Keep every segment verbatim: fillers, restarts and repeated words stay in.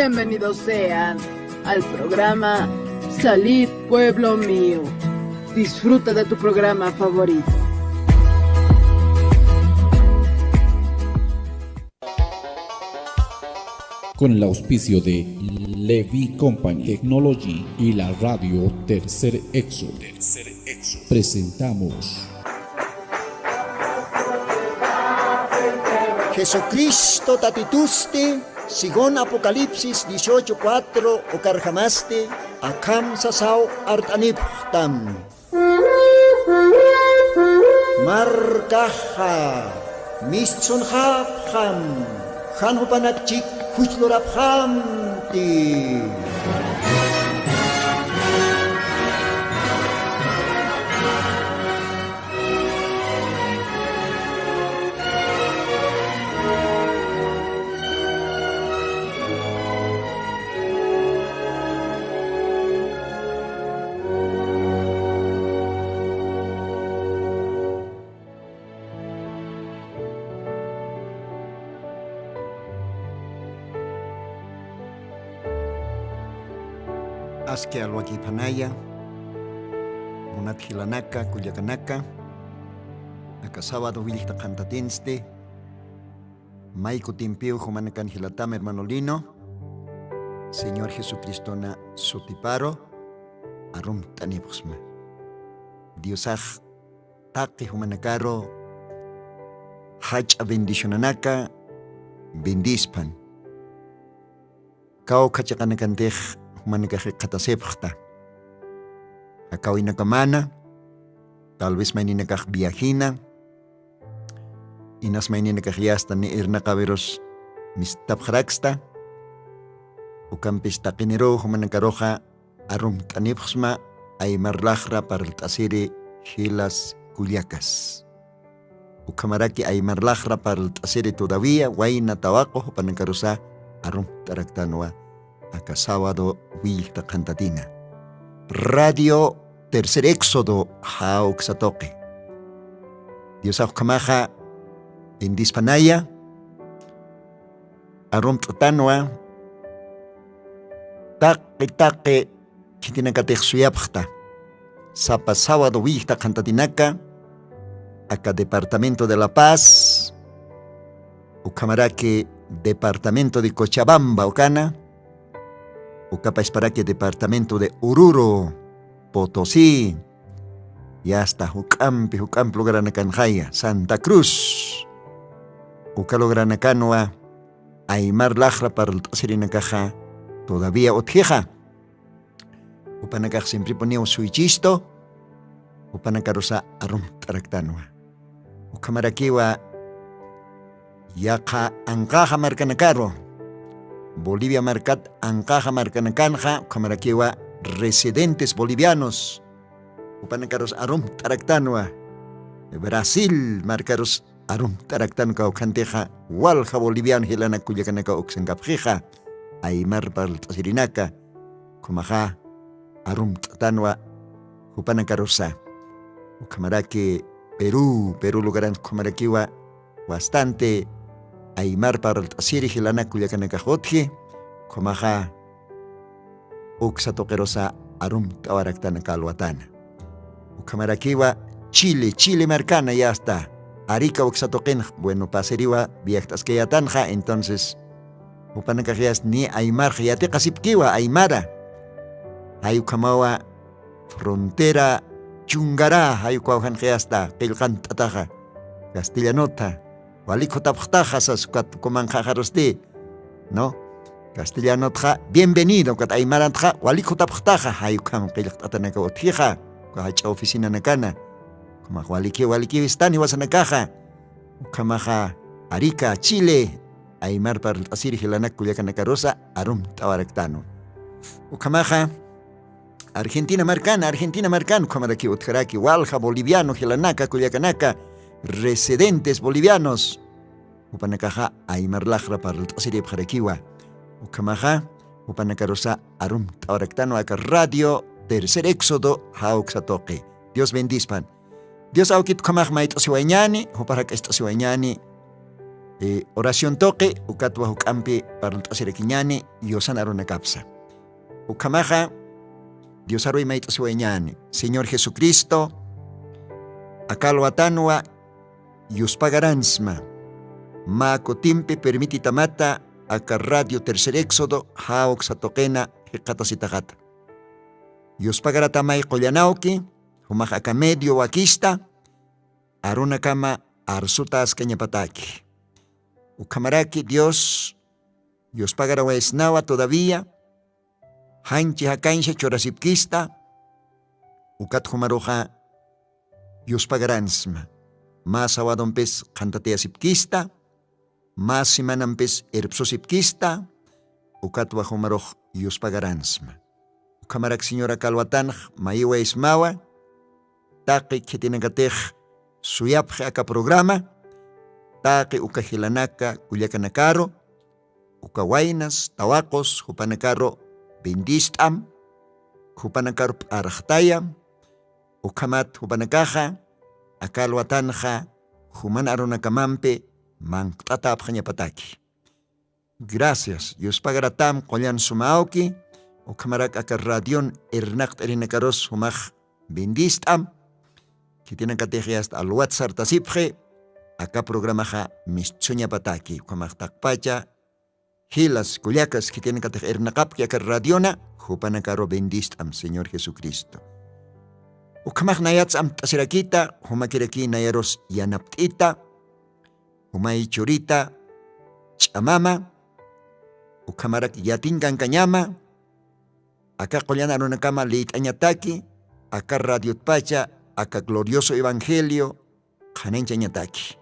Bienvenidos sean al programa Salid Pueblo Mío. Disfruta de tu programa favorito. Con el auspicio de Levi Company Technology y la radio Tercer Éxodo, presentamos Jesucristo tatitusti, según Apocalipsis dieciocho cuatro, ukarjamasti akham sasaw art'anipxtam. Markaxa mistsunxapxam, jan jupanak chik juchlurapxamti. Aski alwakiphanaya, munat jilanaka, kullakanaka, aka sábado willkta qhantatinsti, may kutimpiw jumanakan jilatam hermano Lino, Señor Jesucristona sutiparu arumt'anipxsma. Diosax taqi jumanakaru jach'a bendicionanaka bendispan. Kawkha chiqanakantix jumanakax jikxatasipxta. Jakawinakamana, tal vez mayninakax viajina, inas mayninakax yasta ni irnaqawirus mistapxaraksta, ukampis taqiniruw jumanakaruxa arumt'anipxsma aymar laxra parlt'asiri jilas kullakas. Ukhamaraki aymar laxra parlt'asiri todavía wayna tawaqu jupanakarusa arumt'araktanwa aka sábado willkta qhantatina. Radio Tercer Éxodo, jawksa tuqi. Diosax ukhamaxa bendispanaya, arumt'tanwa taqi taqi khitinakatix suyapxta. Sapa sábado willkta qhantatinaka, aka departamento de La Paz, ukhamaraki departamento de Cochabamba ukana, ukapasparaki departamento de Oruro, Potosí, yasta juk'ampi juk'ampi lugaranakanxaya, Santa Cruz. Uka lugaranakanwa aymar laxra parlt'asirinakaxa todavía utjixa. Jupanakax siemprepuniw suychistu, jupanakarusa arumt'araktanwa. Ukhamarakiwa yaqha anqaxa markanakaru, Bolivia markat anqaxa markanakanxa, ukhamarakiwa residentes bolivianos, jupanakarus arumt'araktanwa. Brasil markarus arumt'araktan kawkhantixa, walja boliviano jilanak kullakanaka uksankapxixa, aymar parlt'asirinaka, ukhamaxa arumt'atanwa jupanakarusa. Ukhamaraki Perú, Perú lugaran ukhamarakiwa bastante aymar parlt'asiri jilanak kullakanakax utji, ukhamaxa uksa tuqirusa arumt'awaraktan aka alwatana. Ukhamarakiwa Chile, Chile markana yasta, Arica uksa tuqinx, bueno, pasiriwa viajt'askayatanxa, entonces jupanakax yasta ni aymarx yatiqasipkiwa, aymara. Jay ukhamawa frontera chungarä, jay uka kawkhanxa yasta qillqant'ataxa castellanota. Walik jutapxtaxa sas ukat kumanxaxarusti, ¿no? Castellanotxa bienvenido, ukat aymarantxa walik jutapxtaxa, jay ukham qillqt'atanakaw utjixa, uka jach'a oficinanakana. Ukhamax waliki, waliki istani wasanakaxa. Ukhamaxa Arica, Chile, aymar parlt'asiri jilanak kullakanakarusa arumt'awaraktanwa. Ukhamaxa Argentina markana, Argentina markana, ukhamaraki utjaraki, walja boliviano jilanaka, kullakanaka, residentes bolivianos. Jupanakaxa aymar laxra parlt'asiripxarakiwa. Ukhamaxa, jupanakarusa arumt'awaraktanwa aka Radio Tercer Éxodo jawksa tuqi. Dios bendispan. Dios awkit ukhamax mayt'asiwayañäni, jupax jak'acht'asiwayañäni. Oración tuqi ukatwa juk'ampi parlt'asirakiñani yusan arunakapsa. Ukhamaxa diosarwi mayt'asiwayañani señor jesucristo akalwatanwa yuspagaransma. Mä kutimpi permititamata aka radio tercer éxodo jawksa tuqina jikxatasitaxata. Yuspagaratamay qullanawki jumax aka medio wakista arunakama arsuta askañapataki. Ukhamaraki dios yuspagarawaysnawa todavía janchi jakañsha churasipkista. Ukat jumaruxa yuspagaransma mä sawadompis qhantatiyasipkista mä semanampis irpsusipkista. Ukatwa jumarux yuspagaransma. Ukhamarak señora kalwatanx mayiwaysmawa taqi khitinakatix suyapxi aka programa taqi uka jilanaka kullakanakaru uka waynas tawaqus jupanakaru bendist'am jupanakaru p'arxtayam. Ukhamat jupanakaxa aka alwatanxa juman arunakamampi mankt'atäpxañapataki. Gracias yuspagaratam qullan sumäwki. Ukhamarak aka radion irnaqt'irinakarus jumax bendist'am. Khitinakatix yasta alwat sartasipxi aka programaxa mistsuñapataki ukhamax taqpacha jilas kullakas khitinakatix irnaqapki aka radiona jupanakaru bendist'am señor jesucristo. Ukhamax nayats amt'asirakita jumakirakï nayarus yanapt'ita jumay churita ch'amama ukhamarak yatinkankañama aka qullan arunakama liyt'añataki aka radiotpacha aka glorioso evangelio qhananchañataki.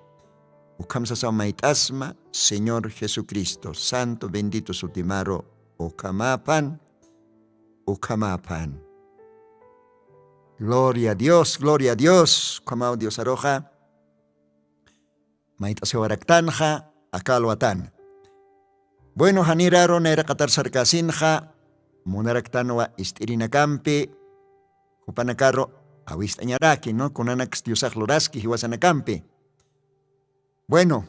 Ukham sasaw mayt'asma señor jesucristo santo bendito sutimaru ukhamapan ukhamapan. Gloria a dios gloria a dios ukhamaw diosaruxa mayt'asiwaraktanxa aka alwatan. Bueno janiraru nayraqatar sarkasinxa munaraktanwa ist'irinakampi jupanakaru awist'añaraki no kunanaks diosax luraski jiwasanakampi. Bueno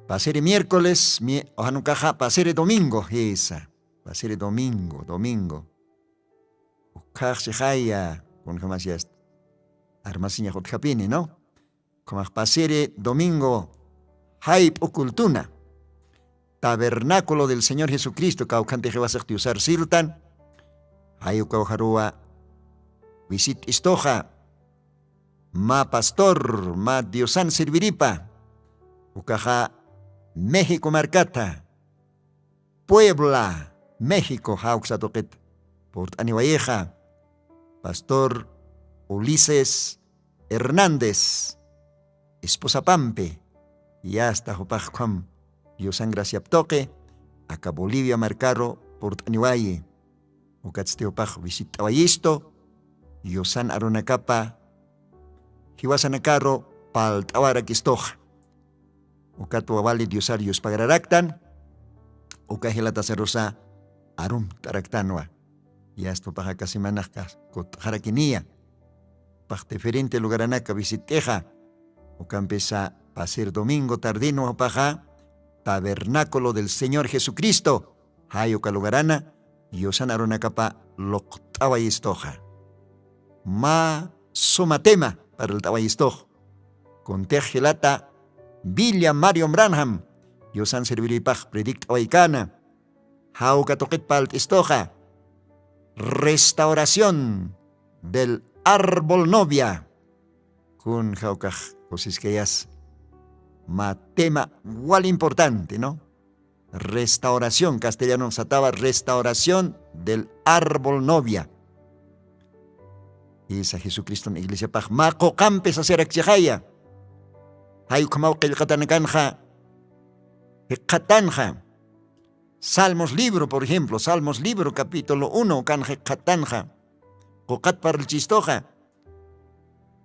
pasiri miércoles ojanukaxa pasiri domingo jisa pasiri domingo domingo ukhaxchixaya kunjamasiyasta armasiñax utjapini no. Ukhamax pasiri domingo jayp'u cultuna tabernáculo del señor jesucristo kawkhantixiwasix diosar siltan jayukawjaruwa visit'istuxa mä pastor mä diosan serviripa ukaxa méxico markata puebla méxico jawksa tuqit purt'aniwayixa pastor ulises hernández esposapampi yasta jupaxkham yusan graciap tuqi aka bolivia markaru purt'aniwayi. Ukatsti jupax visit'awayistu yusan arunakapa jiwasanakaru palt'awarakistuxa. Ukatwa wali diosar yuspagararaktan uka jilatasarusa arumt'araktanwa. Yasta jupax aka semanaxka kut'xarakiniya jupax diferente lugaranaka visit'ixa ukampisa pasir domingo tardinwa jupaxa tabernáculo del señor jesucristo jay uka lugarana yusan arunakapa luqt'awayistuxa mä suma tema parlt'awayistux. Kuntix jilata villa mario branham yusan serviripax predikt'awaykana jawka tuqit palt'istuxa restauración del árbol novia. Kun jawkax kusiskayas mä tema wal importante no restauración castellanun satawa restauración del árbol novia. Isa jesucriston iglesiapax mä quqampi sasirakchixaya jay ukhamaw qillqatanakanxa jikxatanxa salmos libro por ejemplo salmos libro capítulo uno ukan jikxatanxa quqat parlchistuxa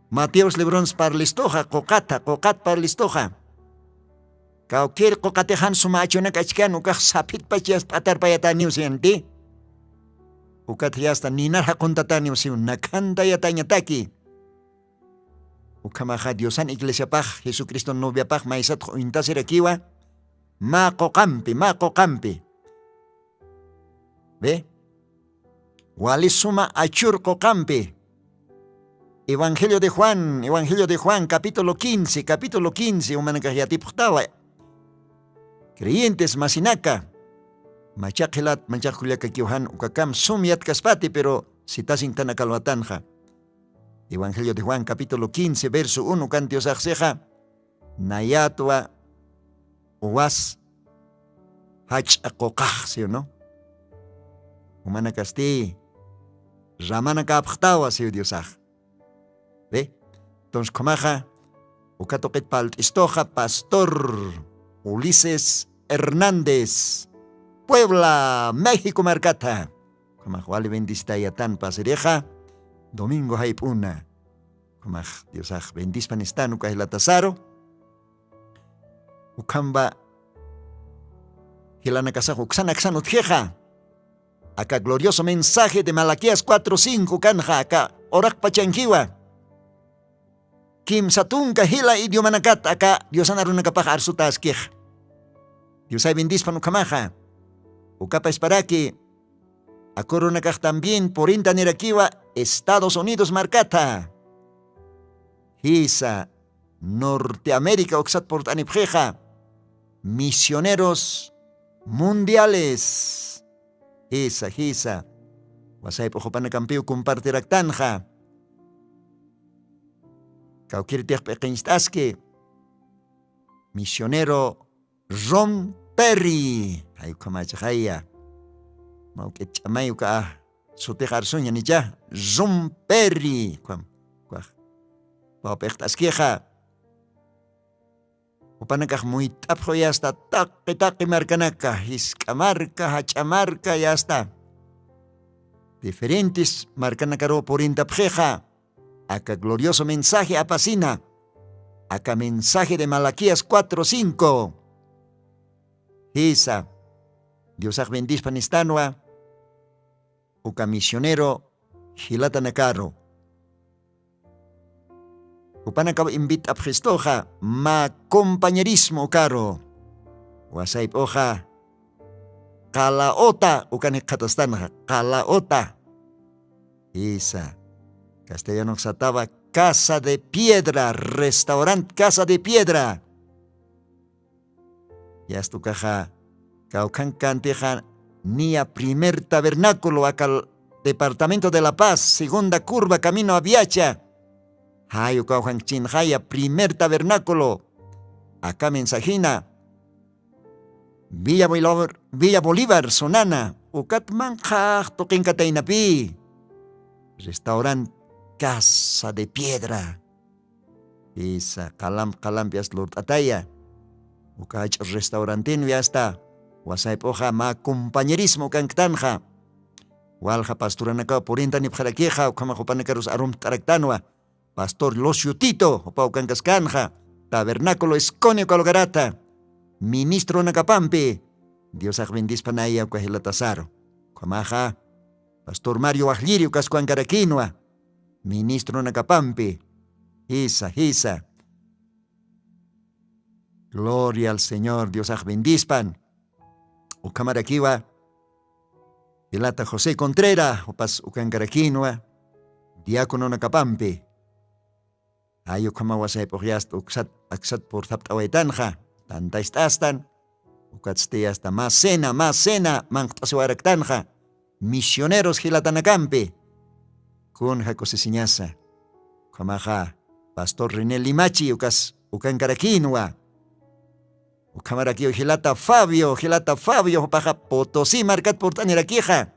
mateos libronsa parlistuxa quqata quqat parlistuxa kawkir quqatixan suma achunak achkan ukax saphitpachas p'atarpayataniw siyanti ukat jiyasta ninar jaquntataniw siw nakhantayatañataki Ukhamaxa diosan iglesiapax jesucristo noviapax maysatx uñtasirakiwa. Mä quqampi mä quqampi. Ve. Wali suma achur quqampi. Evangelio de juan evangelio de juan capítulo quince capítulo quince umanakax yatipxtawa. Creyentes masinaka, machaq jilat machaq kullakakiw jan ukakam sum yatkaspati pero sitasin tanakalwatanxa. Evangelio de juan capítulo quince verso uno kan diosaxsixa. Nayatwa uwas jach'a quqax siw no? Umanakasti ramanakapxtawa siw diosax. Ve. Entonces khumaxa uka tuqit palt'istuxa pastor ulises hernández, puebla méxico markata. Khumax wali bendisitayatan pasirixa domingo jayp'una. Khumax diosax bendispanistan uka jilatasaru. Ukhamba jilanakasax uksan aksan utjixa aka glorioso mensaje de malaquías cuatro cinco kanxa aka uraqpachankiwa. Kimsa tunka jila idiomanakat aka diosan arunakapax arsutaskix. Diosay bendispan ukhamaxa. Ukapa isparaki akurunakax también purinta nirakiwa estados unidos markata. Jisa norteamérica uksat purt'anipxixa misioneros mundiales. Jisa jisa wasayp'uxupanakampiw compartiraktanxa. Kawkirtix p'iqincht'aski misionero rom perri. Jay ukhamachaxaya mawk'it ch'amay uka sutix arsuña nicha rom perri ukham ukax pawp'iqt'askixa. Upanakax muyt'apxu yasta taqi taqi markanaka jisk'a marka jach'a marka yasta diferentes markanakaruw purintapxixa. Aka glorioso mensaje apasina aka mensaje de malaquías cuatro cinco. Jisa diosax bendispa nistanwa. Uka misionero jilatanakaru jupanakaw invit'apxistuxa mä compañerismo ukaru wasayp'uxa qala uta ukan jikxatastanxa qala uta. Jisa castellanox satawa casa de piedra restaurant casa de piedra. Yastukaxa kawkhankantixa niya primer tabernáculo aka departamento de la paz segunda curva camino aviacha. Jayu kawkhankchinxaya primer tabernáculo aka mensajina villa bolívar sonana ukat manqhax tuqinkataynapi restaurant casa de piedra. Jisa qalamp qalampi asta lurt'ataya uka jach'u restaurantinwi asta wasayp'uxa mä compañerismo ukanktanxa. Walja pasturanakaw purintanipxarakixa ukhamax jupanakarus arumt'araktanwa pastor lucio tito jupa ukankaskanxa tabernáculo escone uka lugarata ministronakapampi. Diosax bendispanaya uka jilatasaru ukhamaxa pastor mario wajlliri ukaskuwankarakinwa ministronakapampi. Jisa jisa gloria al señor diosax bendispan. Ukhamarakiwa jilata josé contrera jupas ukankarakinwa diacononakapampi. Ay ukhama wasayp'uxyasta uksat aksat purthapt'awaytanxa tantayst'astan. Ukatsti asta mä cena mä cena manqt'asiwaraktanxa misioneros jilatanakampi. Kunja kusisiñasa ukhamaxa pastor rené limachi ukas ukankarakinwa. Ukhamarakiw jilata fabio jilata fabio jupaxa potosí markat purt'anirakixa.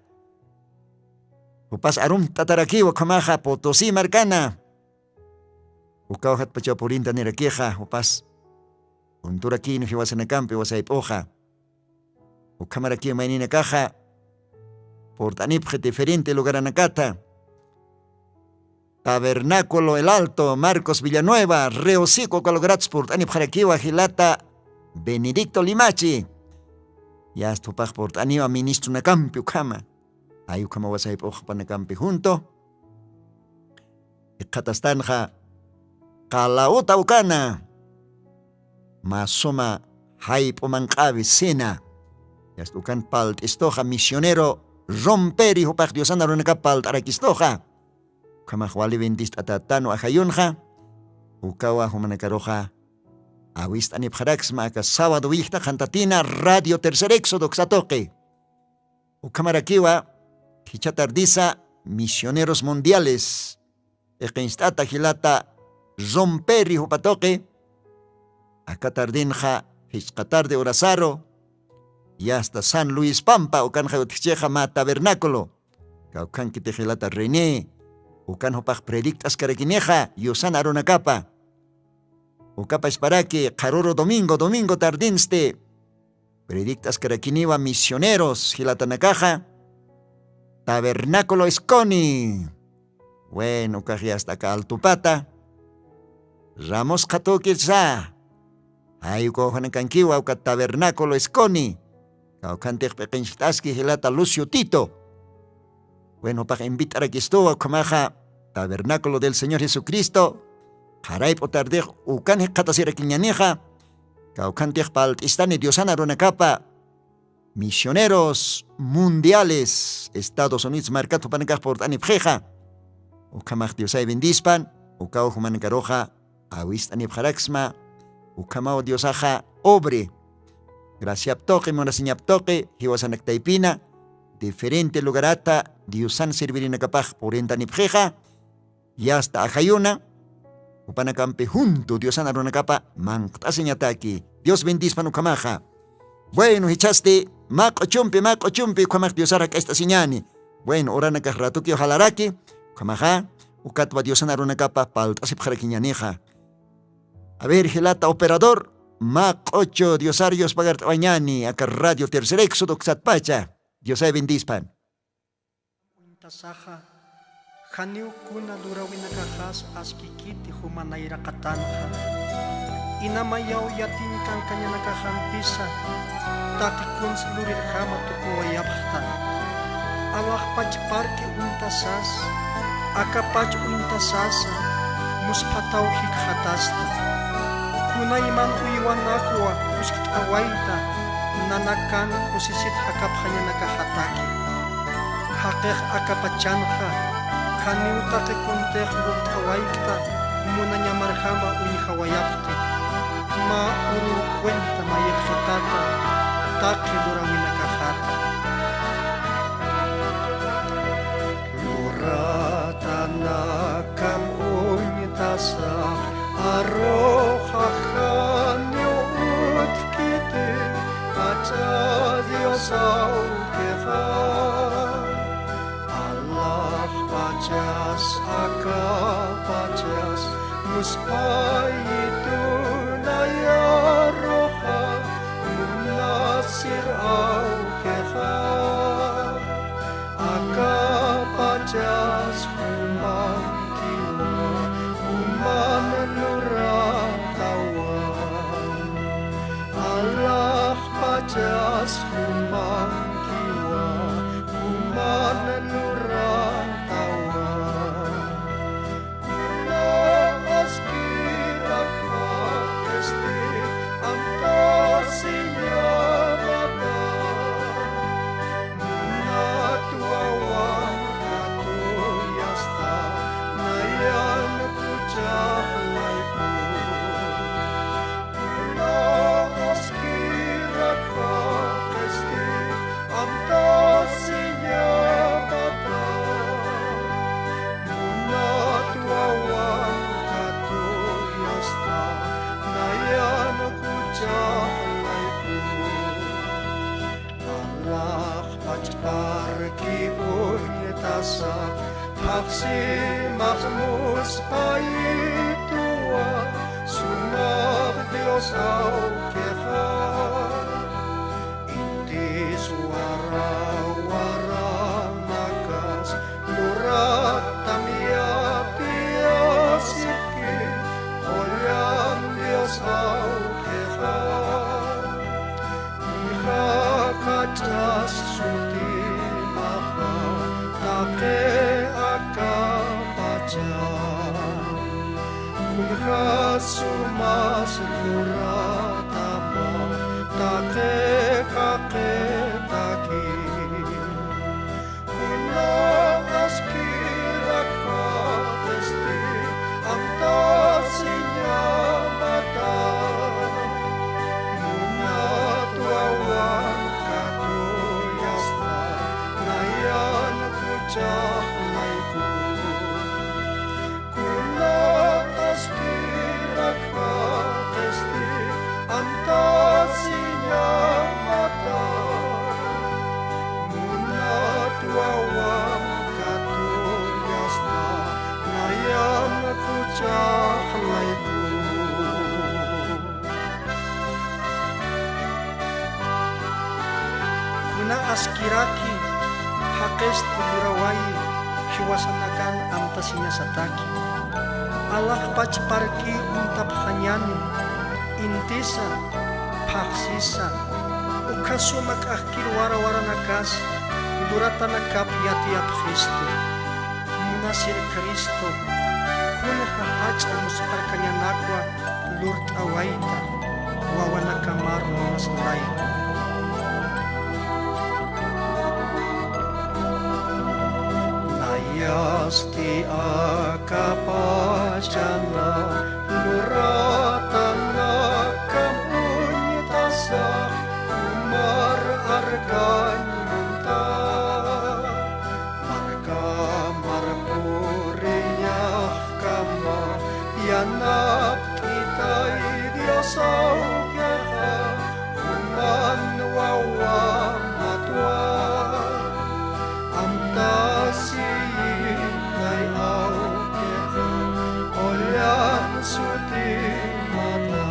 Jupas arumt'atarakiw ukhamaxa potosí markana. Ukaw jatpachaw purinta nirakixa jupas unturakïnu jiwasanakampi wasayp'uxa. Ukhamarakiw mayninakaxa purt'anipxi diferente lugaranakata tabernáculo el alto marcos villanueva reosiko uka lugarats purt'anipxarakiwa jilata benedicto limachi. Yasta jupax purt'aniwa ministronakampi ukhama. Ay ukhama wasayp'uxpanakampi junto iqhatastanxa qalawta ukana. Mä suma jayp'u manq'awi sina. Yasta ukan palt'istuxa misionero romperi jupax Diosana runakap palt'arakistuxa. Ukhamax wali bendist'atätanu ajayunxa. Ukawa jumanakaruxa awist'anipxaraksma aka sábado willkta qhantatina Radio Tercer Éxodo uksatuqi. Ukhamarakiwa jichha tardisa misioneros mundiales p'iqincht'ata jilata romperi jupatuqi. Aka tardinxa jichqa tarde horasaru yasta San Luis Pampa ukanxa utjchixa mä tabernáculo. Kawkhankiti jilata René ukan jupax predict'askarakinixa Diosana arunakapa. Ukapachparaki qharuru domingo domingo tardinsti predict'askarakiniwa misioneros jilatanakaxa. Tabernáculo Esconi. Bueno, ukax yasta aka altupata Ramos qhatukirsa. Jay uka wawjanakankiwa uka tabernáculo Esconi. Kawkhantix p'iqinchkt'aski jilata Lucio Tito. Bueno, jupax invit'arakistuwa ukhamaxa tabernáculo del Señor Jesucristo. Qharayp'u tardix ukan jikxatasirakiñanixa. Kawkhantix palt'istani Diosana runakapa misioneros mundiales Estados Unidos markat jupanakax purt'anipxixa. Ukhamax Diosay bendispan. Ukaw jumanakaruxa awist'anipxaraksma. Ukhamaw Diosaxa obre graciap tuqi munasiñap tuqi jiwasanaktaypina diferente lugarata Diosan servirinakapax purintanipxixa. Yasta ajayuna jupanakampi juntu Diosana runakapa manqt'asiñataki. Dios bendispan ukhamaxa. Bueno, jichhasti mä q'uchumpi mä q'uchumpi ukhamax Diosar jak'acht'asiñani. Bueno, uranakax ratukiw jalaraki. Ukhamaxa ukatwa Diosana runakapa palt'asipxarakiñanixa. A ver jilata operador, mä q'uchu Diosar yuspagart'awañani aka Radio Tercer Éxodo uksatpacha. Diosay bendispan. Uñtasaxa janiw kuna lurawinakaxas askikiti juma nayraqatanxa. Inamayaw yatiñ kankañanakaxampisa taqi kuns lurirjama tukuwayapxta. Alaxpach parki uñtasas akapach uñtasasa musphataw jikxatasta. Kunayman uywanakwa uskt'awayta nanakan kusisit jakapxañanakaxataki. Jaqix akapachanxa janiw taqi kuntix lurt'awaykta munañamarjama uñjawayapxti. Mä uruw cuenta mayipxitata taqi lurawinakaxata. Luratanakan uñtasax arruxaxaniw utjkiti, pacha Dios awkixa. Alaxpachas akapachas musphayitu naya arruxa munasir awkixa. Akapachas jumankiwa juman luratawa. Alaxpachas jumankiwa juman luratawa. Kuna askirakxatisti amtasiñamata. Munat wawan katuyasta nayan juchax layku. Kuna askirakxatisti amtasiñamata. Munat wawan katuyasta nayan juchax layku. Alaxpach parki uñtasax phaxsimax musphayituwa sumax Dios awkixa. Intis wara waramakas luratam yatiyasipki qullan Dios awkixa. Uñja jach'as sutimaxa taqi akapacha. Uñja Sumas luratama taqi jaqitaki. Kuna askirak jaqisti amtasiñamata. Munat wawan katuyasta nayan juchax layku. Kuna askirak jaqisti amtasiñamata. Munat wawan katuyasta nayan juchax layku. Kuna askiraki jaqist lurawayi jiwasanakan amtasiñasataki. Alaxpach parki uñtapxañani, intisa, phaxsisa, ukhasuma k'akkir warawaranakas luratanakap yatiyapxistu. Munasir Cristo, kunja jach'a muspharkañanakwa lurt'awayta wawanakamar munaslayku. Nayasti aka pachana luratanakam uñtasa jumar arkañ munta. Markamar puriñaxkama yanapt'itay Dios awkixa, juman wawa matwa. Amtasiyintay awkixa, qullan sutimata.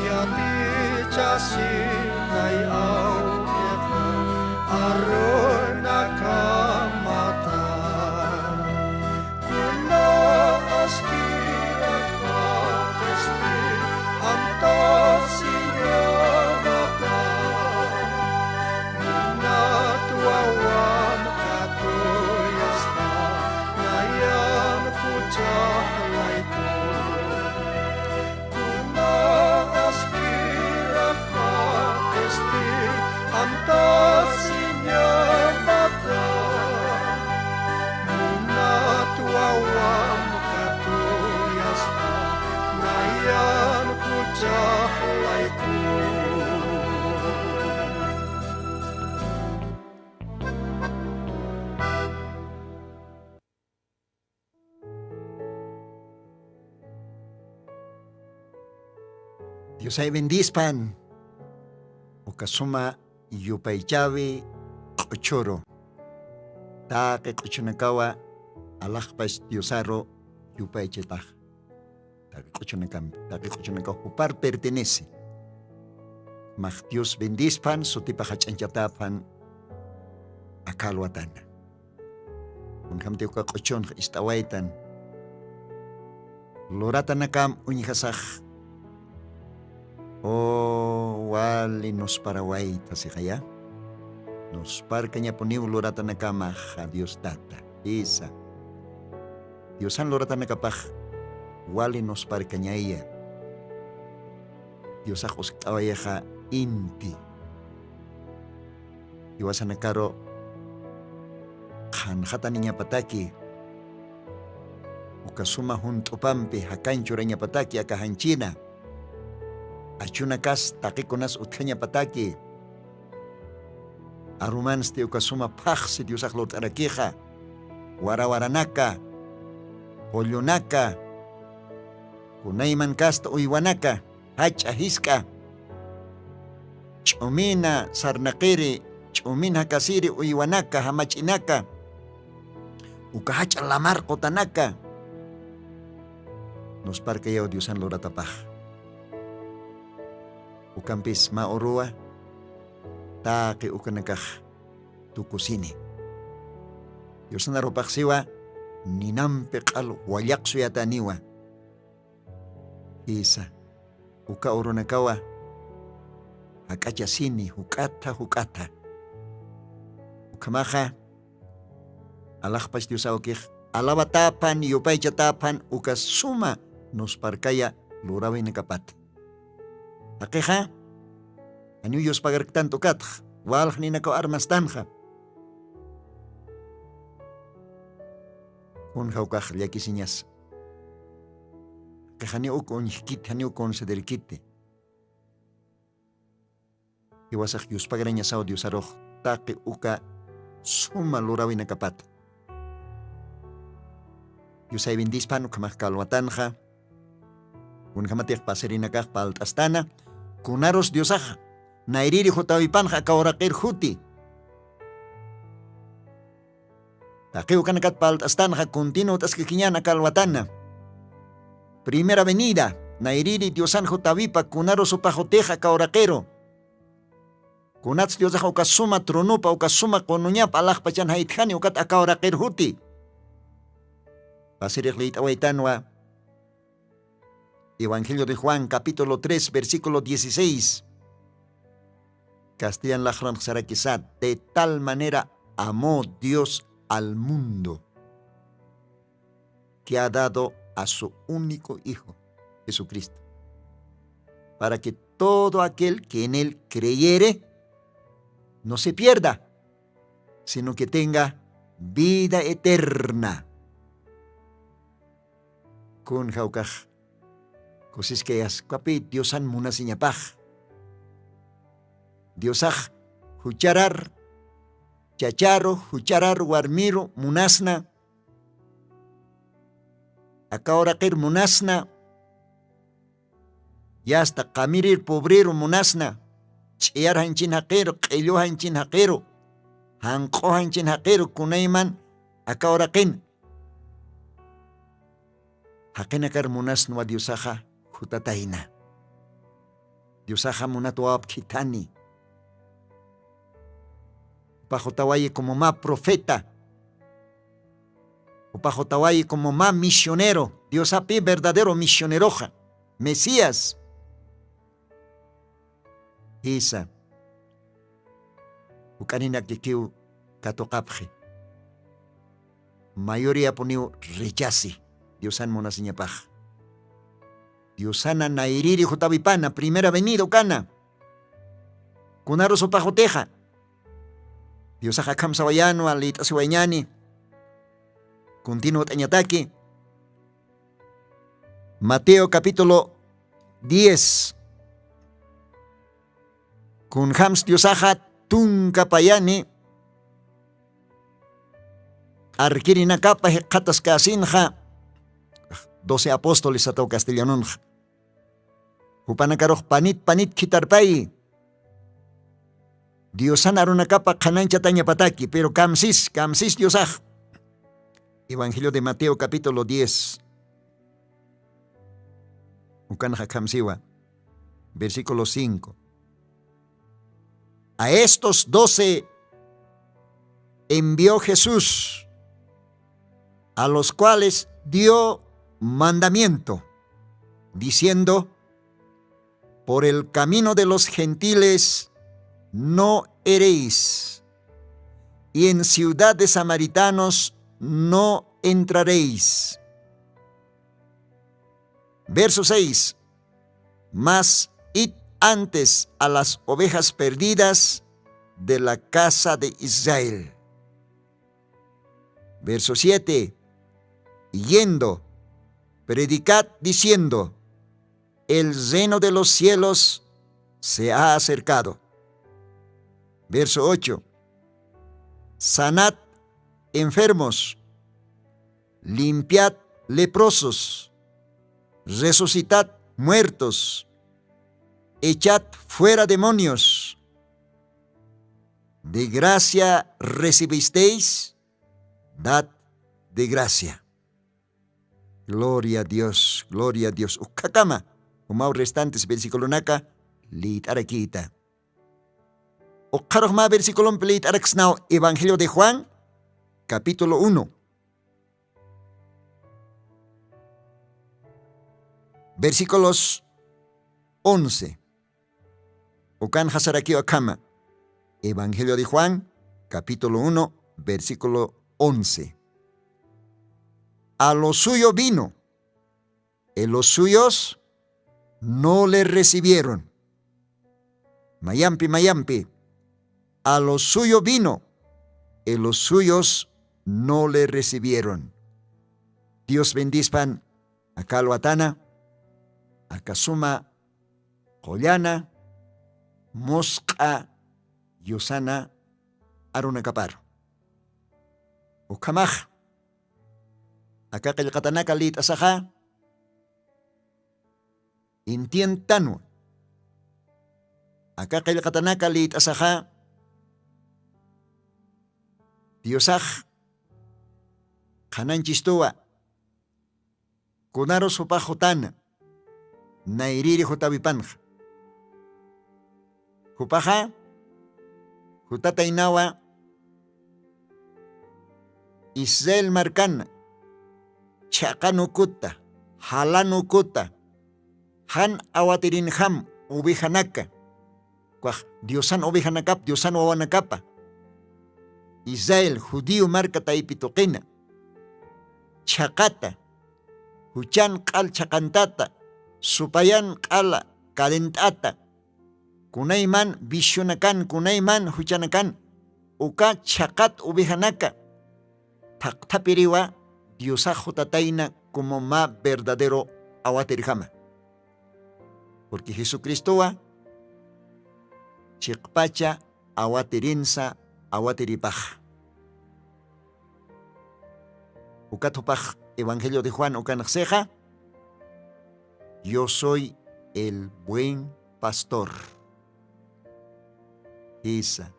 Yatichasintay awkixa arunakamata. Kuna askirak jaqisti amtasiñamata. Munat wawan katuyasta nayan juchax layku. Kuna askirak jaqisti amtasiñamata. Munat wawan katuyasta nayan juchax layku. Diosay bendispan. Uka suma yupaychawi q'uchuru. Taqi q'uchunakawa alaxpas Diosaru yupaychatax. Taqi q'uchunakam, taqi q'uchunakaw jupar pertenece. Max Dios bendispan, sutipa jach'añchatäpan aka alwatana. Kunjamti uka q'uchunx ist'awaytan. Luratanakam uñjasax. O wali nusparawayta sixaya. Nusparkañapuniw luratanakamaxa Dios Tata. Jisa. Diosan luratanakapax wali nusparkañaya. Diosax uskt'awayaxa inti. Jiwasanakaru qhanxataniñapataki, uka suma junt'upampi jakañ churañapataki aka janchina, achunakas taqikunas utjañapataki, arumansti uka suma phaxsi Diosax lurt'arakixa, warawaranaka, qullunaka, kunayman kasta uywanaka, jach'a jisk'a, ch'umina sarnaqiri, ch'umin jakasiri uywanaka, jamach'inaka, uka jach'a lamar qutanaka, nusparkayaw Diosan luratapax. Ukampis mä uruwa, taqi ukanakax tukusini. Diosan arupax siwa, ninampi q'al wallaq suyataniwa. Jisa, uka urunakawa jak'achasini juk'ata juk'ata. Ukhamaxa, alaxpach Dios awkix alabatapan, yupaychatapan uka suma nusparkaya lurawinakapata. Jaqixa janiw yuspagarktantu katx walxninakaw armastanxa. Kunjawkax llakisiñasa. Jaqix janiw uk uñjkiti janiw considerkiti. Iwasax yuspagarañasaw diosarux taqi uka suma lurawinakapata. Diosay bendispan ukhamax kalwatanxa. Kunjamatix pasirinakax palt'astana kunarus diosaxa nayriri jutawipanxa aka uraqir juti. Taqi ukanakat palt'astanxa kuntinut'askakiñana kalwatana. Primera venida nayriri diosan jutawipa kunarus upaxutix aka uraqiru. Kunats diosax uka suma tronopa uka suma qunuñapa alaxpachan jaytjani ukat aka uraqir juti. Pasirix liyt'awaytanwa. Evangelio de juan capítulo tres versículo dieciséis. Castellan laxranxsarakisa de tal manera amó dios al mundo, que ha dado a su único hijo, jesucristo, para que todo aquel que en él creyere no se pierda, sino que tenga vida eterna. Kun jawkax kusiskayaskwapï diosan munasiñapax. Diosax jucharar chacharu jucharar warmiru munasna. Aka uraqir munasna. Yasta qamirir pobreru munasna. Ch'iyar janchin jaqiru q'illu janchin jaqiru janq'u janchin jaqiru kunayman aka uraqin. Jaqinakar munasnwa diosaxa jutatayna. Diosaxa munatwawap khithani. Upaxutawayi como mä profeta. Upaxutawayi como mä misionero. Diosapi verdadero misioneroxa mesías. Jisa. Juk'aninakikiw katuqapxi. Mayoriyapuniw rechasi diosan munasiñapax. Diosana nayriri jutawipana primera venido kana. Kunarusupaxutixa diosax akham sawayanwa lït'asiwayñani. Kuntinut'añataki. Mateo capítulo diez. Kunjams diosaxa tunka payani arkirinakapa jikxataskäsinxa. Doce apóstoles sataw castellanonxa. Jupanakarux panit panit khitarpayi. Diosan arunakapa qhanañchatañapataki pero kamsis kamsis diosax. Evangelio de mateo capítulo diez. Ukanxa khamsiwa. Versículo cinco. A estos doce envió jesús, a los cuales dio mandamiento, diciendo: por el camino de los gentiles no eréis, y en ciudad de samaritanos no entraréis. Verso seis. Mas id antes a las ovejas perdidas de la casa de israel. Verso siete. Yendo, predicad diciendo: el reino de los cielos se ha acercado. Verso ocho. Sanad enfermos, limpiad leprosos, resucitad muertos, echad fuera demonios. De gracia recibisteis, dad de gracia. Gloria a dios, gloria a dios. Ukhakama umaw restantes versiculonaka lït'arakïta. Ukxarux mä versiculompi lït'araksnaw evangelio de juan capítulo uno, versículos once. Ukanxa sarakiw akhama. Evangelio de juan capítulo uno, versículo once. A lo suyo vino, Y los suyos no le recibieron. Mayampi, mayampi, a lo suyo vino, y los suyos no le recibieron. Dios bendispan aka alwatana, aka suma qullana, musq'a yusana arunakaparu. Ukhamax, aka qillqatanaka lït'asaxa, entientanwa. Aka qillqatanaka lït'asaxa, Diosax qhananchistuwa, kunarus jupax jutana, nayrïri jutawipanxa. Jupaxa jutataynawa Israel markana, chhaqan ukuta, jalan ukuta, jan awatirinjam ovejanaka, ukax Diosan ovejanakap, Diosan wawanakapa, Israel, judío marka taypi tuqina, chhaqata, juchan q'al chhaqantata, supayan q'ala cadent'ata, kunayman vicionakan, kunayman juchanakan, uka chhaqat ovejanaka thaqthapiriwa Diosax jutatayna como mä verdadero awatirjama. Porque Jesucristowa chiqpacha awatirinsa awatiripaxa. Ukat jupax Evangelio de Juan ukanxsixa, "Yo soy el buen pastor." Jisa.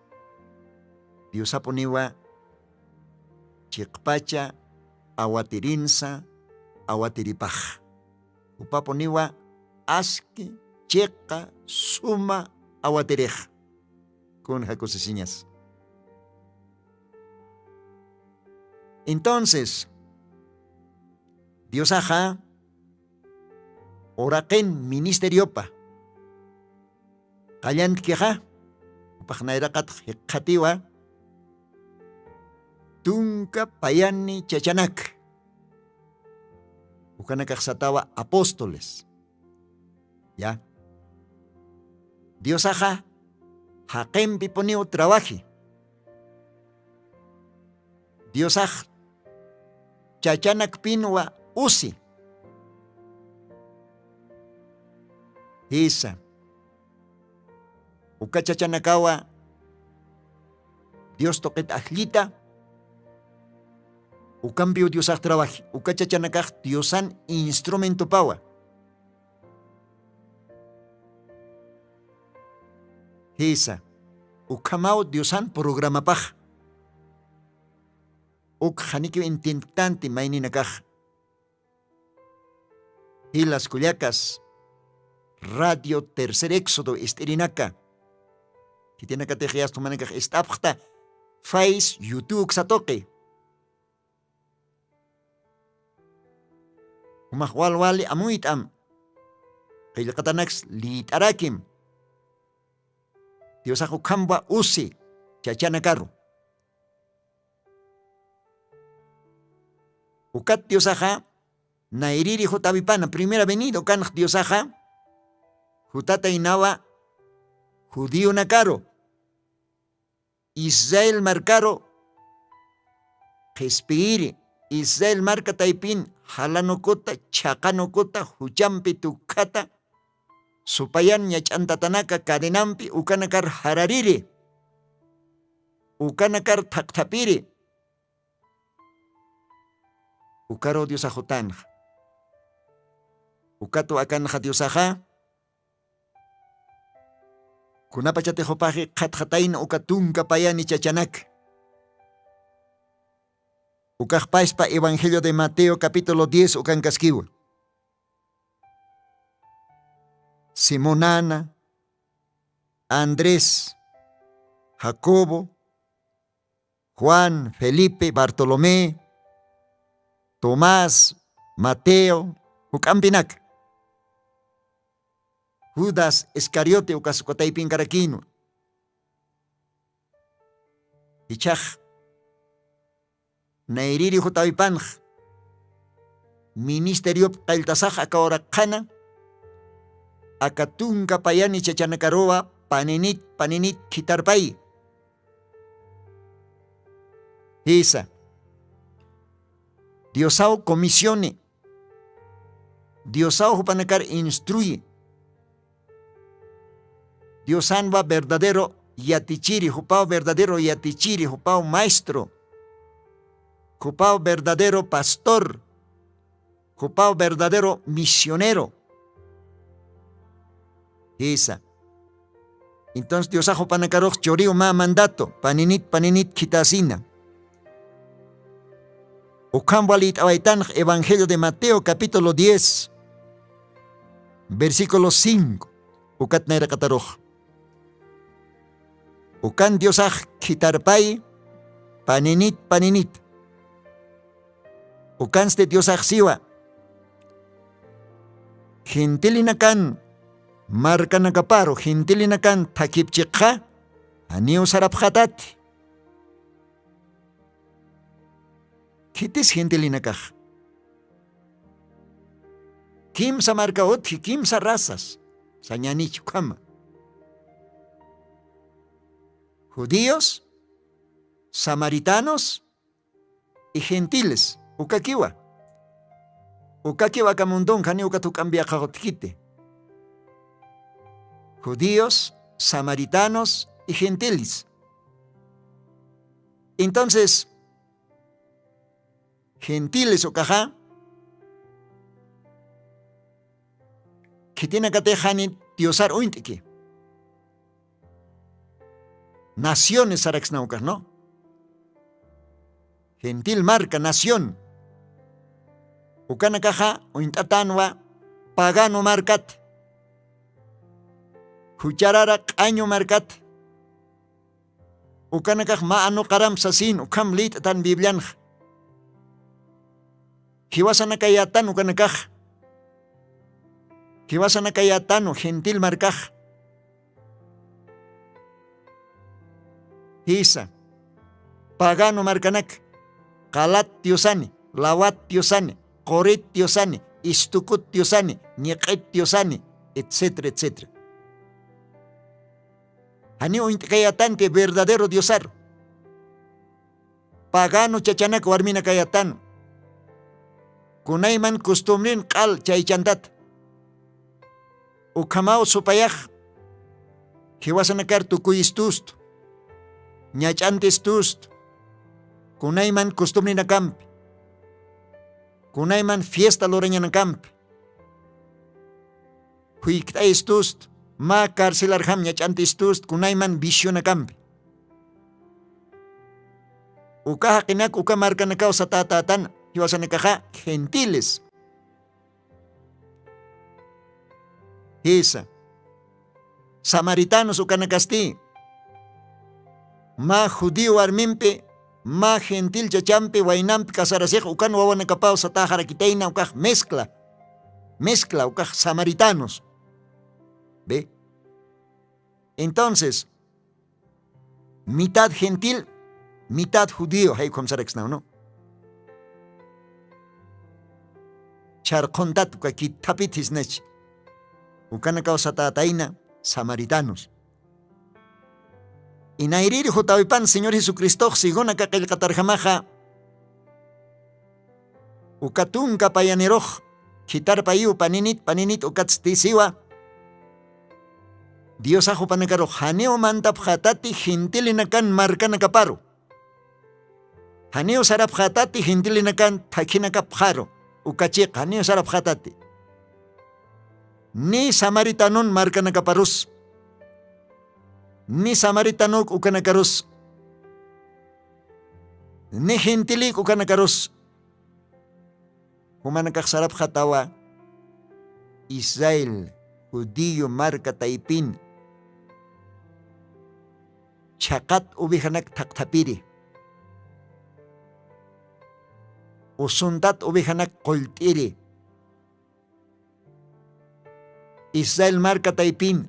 Diosapuniwa chiqpacha awatirinsa awatiripaxa. Jupapuniwa aski, chiqa, suma awatirixa. Kunja kusisiñas. Entonces, Diosaxa uraqin ministeriopa qallantkixa, jupax nayraqatx jikxatiwa tunka payani chachanak. Ukanakax satawa apóstoles. Ya. Diosaxa jaqimpipuniw trawaji. Diosax chachanakpinwa usi. Jisa. Uka chachanakawa Dios tuqit ajllita, ukampiw Diosax trawaji, uka chachanakax Diosan instrumentopawa. Jisa, ukhamaw Diosan programapax. Uk janikiw entientanti mayninakax. Jilas kullakas, Radio Tercer Éxodo ist'irinaka. Khitinakatix yasta jumanakax ist'apxta, Face, YouTube uksa tuqi. Jumax wal wali amuyt'am. Qillqatanaks liyt'arakim. Diosax ukhampa usi chachanakaru. Ukat Diosaxa nayriri jutawipana, primera venida ukanx Diosaxa jutataynawa judionakaru, Israel markaru qhispiyiri, Israel marka taypin jalanukuta, chhaqanukuta, juchampi tukhata, supayan ñach'antatanaka cadenampi ukanakar jarariri, ukanakar thaqthapiri. Ukaru Diosax jutanxa. Ukatu akanxa Diosaxa, kunapachatix jupaxi qhatxatayna uka tunka payani chachanak. Ukaxpaspa Evangelio de Mateo capítulo diez ukankaskiwa. Simonana, Andrés, Jacobo, Juan, Felipe, Bartolomé, Tomás, Mateo, juk'ampinaka. Judas Iscariote ukas uka taypinkarakinwa. Ichhax nayriri jutawipanx ministeriop qalltasax aka uraqxana, aka tunka payani chachanakaruwa paninit paninit khitarpay. Jisa, diosaw comisione, diosaw jupanakar instruye. Diosanwa verdadero yatichiri, jupaw verdadero yatichiri, jupaw maestro, jupaw verdadero pastor, jupaw verdadero misionero. Jisa. Entonces diosax jupanakarux churiw mä mandato paninit paninit khitasina. Ukham walït'awaytanx evangelio de mateo capítulo diez, versículo cinco. Ukat nayraqatarux, ukan diosax khitarpay paninit paninit. Ukansti diosax siwa, gentilinakan markanakaparu gentilinakan thakhipchiqxa janiw sarapxatati. Khitis gentilinakax kimsa marka utji kimsa razas sañanich ukhama, judíos, samaritanos y gentiles ukakiwa. Ukakiwa aka mundunka janiw ukat juk'ampi yaqhaxutkiti, judíos, samaritanos y gentiles. Entonces gentiles ukaxa khitinakatix jani diosar uñt'ki. Naciones saraksna ukax no, gentil marka nación. Ukanakaxa uñt'atanwa pagano markat, jucharara q'añu markat. Ukanakax mä anuqaramp sasin ukham lït'tan biblianxa. Jiwasanakayätan ukanakax, jiwasanakayätanu gentil markax. Jisa, pagano markanak, qalat diosani, lawat diosani, qorit diosani, istukut diosani, ñiq'it diosani, etcétera etcétera. Janiw uñt'kayätanti verdadero diosaru. Pagano chachanak warminakayätanu, kunayman costumbrin q'al chaychantata. Ukhamaw supayax jiwasanakar tukuy istustu, ñach'anti istustu, kunayman costumbrinakampi, kunayman fiesta lurañanakampi, juykt'ay istustu, mä carcelarjam ñach'anti istustu kunayman vicionakampi. Uka jaqinak uka markanakaw satätätan jiwasanakaxa gentiles. Jisa, samaritanos ukanakasti mä judío warmimpi, mä gentil chachampi waynampi casarasix ukan wawanakapaw satäxarakitayna ukax mezcla, mezcla ukax samaritanos. Ve, entonces mitad gentil, mitad judío jaykhum saraksnaw no. Charqhuntat uka kithapit jisnach. Ukanakaw satätayna samaritanos. Inayriri jutawipan señor jesucristox sigunaka qillqatarjamaxa, uka tunka payanirux khitarpayiw paninit paninit ukatsti siwa. Diosax jupanakarux janiw mantapxätati gentilinakan markanakaparu, janiw sarapxätati gentilinakan thakhinakapxaru, uka chiqa janiw sarapxätati. Ni samaritanun markanakaparus, ni samaritanuk ukanakarus, ni gentilïk ukanakarus. Jumanakax sarapxatawa israel judío marka taypin, chhaqat ovejanak thaqthapiri, usuntat ovejanak qullt'iri. Israel marka taypin,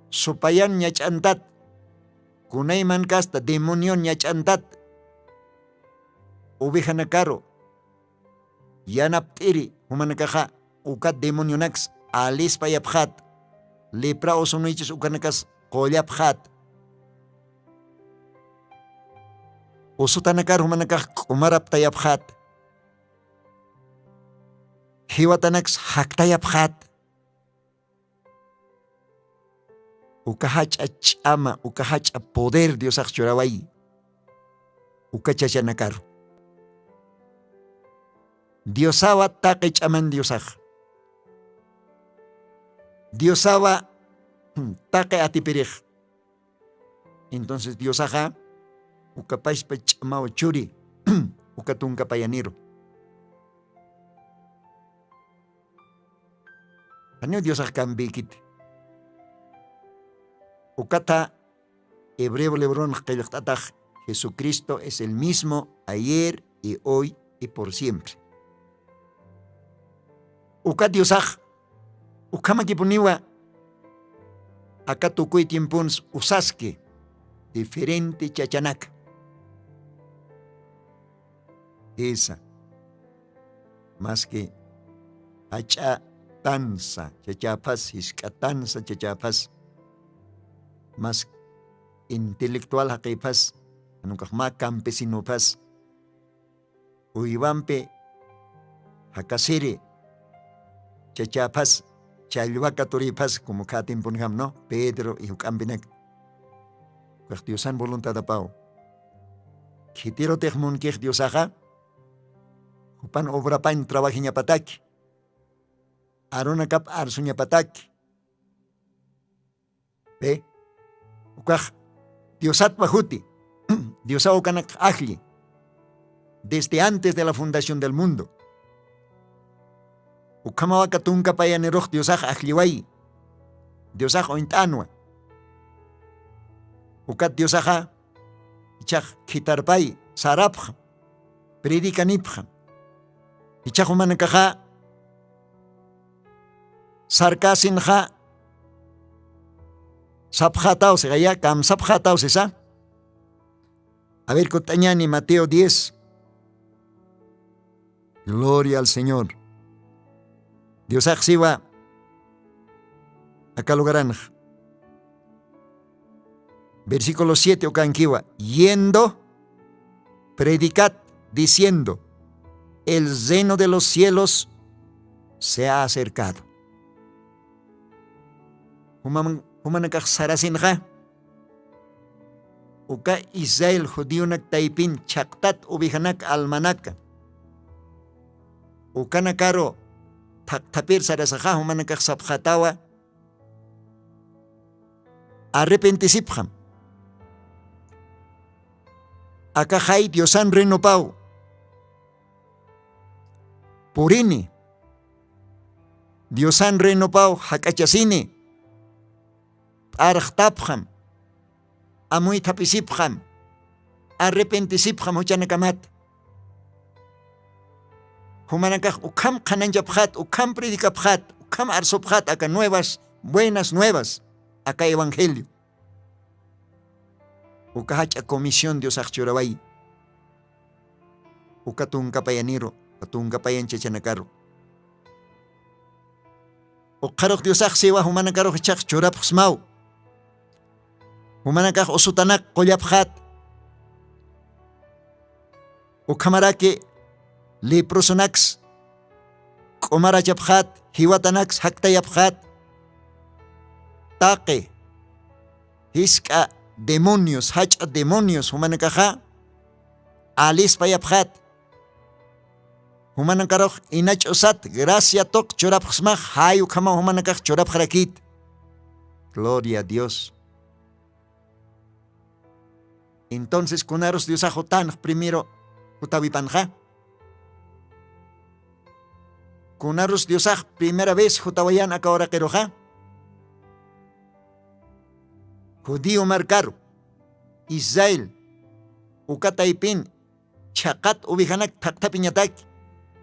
supayan ñach'antat, kunayman kasta demonion ñach'antat, ovejanakaru Yanapt'iri jumanakaxa uka demonionaks alispayapxat, lepra usunuychis ukanakas qullapxat, usutanakar jumanakax k'umaraptayapxat, jiwatanaks jaktayapxat. Uka jach'a ch'ama uka jach'a poder diosax churawayi. Uka chachanakaru diosawa taqi ch'aman diosax, diosawa taqi atipirix. Entonces diosaxa ukapashpa ch'amaw churi uka tunka payaniru. Janiw diosax kampïkiti. Ukata hebreo libronx qillqt'atax jesucristo es el mismo ayer y hoy y por siempre. Uka diosax ukhamakipuniwa aka tukuy tiemponsa usaski diferente chachanaka. Jisa. Maski jach'a tansa chachäphas jisk'atansa chachäphas, mas intelectual jaqïphas, janukax mä campesinophas, uywampi jakasiri chachäphas, challwaka turïphas como khätimpunjam no pedro y juk'ampinak. Kax diosan voluntadapaw khitirutix munkix diosaxa, jupan obrapañ trabajiñapataki, arunakap arsuñapataki. Pe ukax diosatpa juti. Diosaw ukanak ajlli desde antes de la fundación del mundo. Ukhamawaka tunka payanirux diosax ajlliwayi. Diosax uñt'anwa. Ukat diosaxa ichax khitarpay sarapxam, predicanipxam. Ichax umanakaxa sarkäsinxa sapxätaw sixaya kamsapxätaw sisa. A ver kutt'añani mateo diez. Gloria al señor. Diosax siwa aka lugaranxa. Versículo siete ukankiwa yendo predicad diciendo, el reino de los cielos se ha acercado. Jumanakax sarasinxa uka israel judionak taypin chhaqtat ovejanak almanaka. Ukanakaru thaqthapir sarasaxa jumanakax sapxatawa. Arrepentisipxam. Akaxay diosan renopaw purini. Diosan renopaw jak'achasini. P'arxtapxam. Amuythapisipxam. Arrepentisipxam juchanakamat. Jumanakax ukham qhananchapxat ukham predicapxat ukham arsupxat aka nuevas buenas nuevas aka evangelio. Uka jach'a comisión diosax churawayi. Uka tunka payaniru uka tunka payan chachanakaru. Ukxarux diosax siwa jumanakarux ichax churapxsmaw. Jumanakax usutanak qullapxat. Ukhamaraki leprosonaks k'umarachapxat jiwatanaks jaktayapxat. Taqi jisk'a demonios jach'a demonios jumanakaxa alispayapxat. Jumanakarux inach'usat gracia tuq churapxsmax jay ukhamaw jumanakax churapxarakit. Gloria a dios. Entonces kunarus diosax jutanx primero jutawipanxa? Kunarus diosax primera vez jutawayan aka uraqiruxa? Judío markaru israel uka taypin chhaqat ovejanak thaqthapiñataki